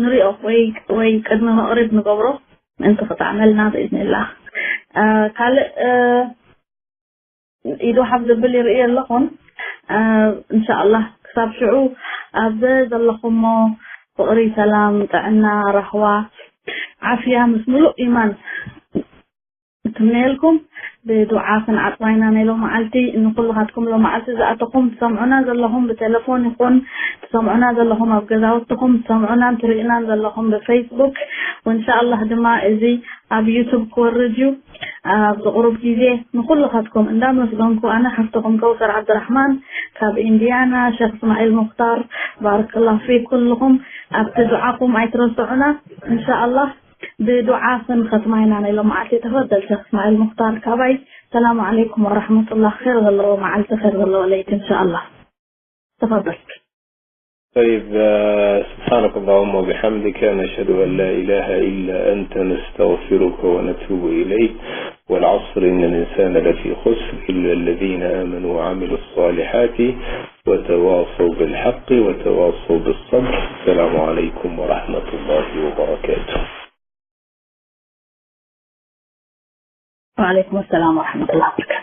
ንሪኦ ወይ ወይ ቅድሚ መቕሪብ ንገብሮ ምእንቲ ክጥዕመልና ብኢዝኒላህ ካልእ ኢዱ ሓፍ ዘብል ይርኢ ኣለኹን። እንሻኣላህ ክሳብ ሽዑ ኣብ ዘለኹሞ ፍቕሪ፣ ሰላም፣ ጥዕና፣ ራህዋ፣ ዓፍያ ምስ ምሉእ ኢማን ትምነየልኩም። ብዱዓ ክንዓጽዋ ኢና ናይ ሎመዓልቲ። ንኩልኻትኩም ሎመዓልቲ ዝኣተኹም ትሰምዑና ዘለኹም ብቴሌፎን ይኹን ትሰምዑና ዘለኹም ኣብ ገዛውትኹም ትሰምዑናን ትርእናን ዘለኹም ብፌስቡክ፣ ወእንሻኣላህ ድማ እዚ ኣብ ዩቱብ ክወርድ እዩ ኣብዚ ቁሩብ ግዜ። ንኩልኻትኩም እንዳመስገንኩ ኣነ ሓፍትኹም ከውሰር ዓብድራሕማን ካብ ኢንዲያና፣ ሸኽ እስማዒል ሙኽታር፣ ባረከላሁ ፊክ። ኩልኹም ኣብቲ ዱዓኹም ኣይትረስዑና እንሻኣላህ። ብዱዓ ክንኸትማ ኢና ናይ ሎመዓልቲ። ተፈደል ሸኽ እስማዒል ሙኽታር ካባይ። ሰላሙ ዓለይኩም ወራሕመቱላህ። ኸይር ዘለዎ መዓልቲ፣ ኸይር ዘለዎ ለይቲ እንሻኣላህ። ተፈደል። طيب، آه، سبحانك اللهم وبحمدك، نشهد أن لا إله إلا أنت، نستغفرك ونتوب إليك. والعصر، إن الإنسان لفي خسر، إلا الذين آمنوا وعملوا الصالحات وتواصوا بالحق وتواصوا بالصبر. السلام عليكم ورحمة الله وبركاته. وعليكم السلام ورحمة الله وبركاته.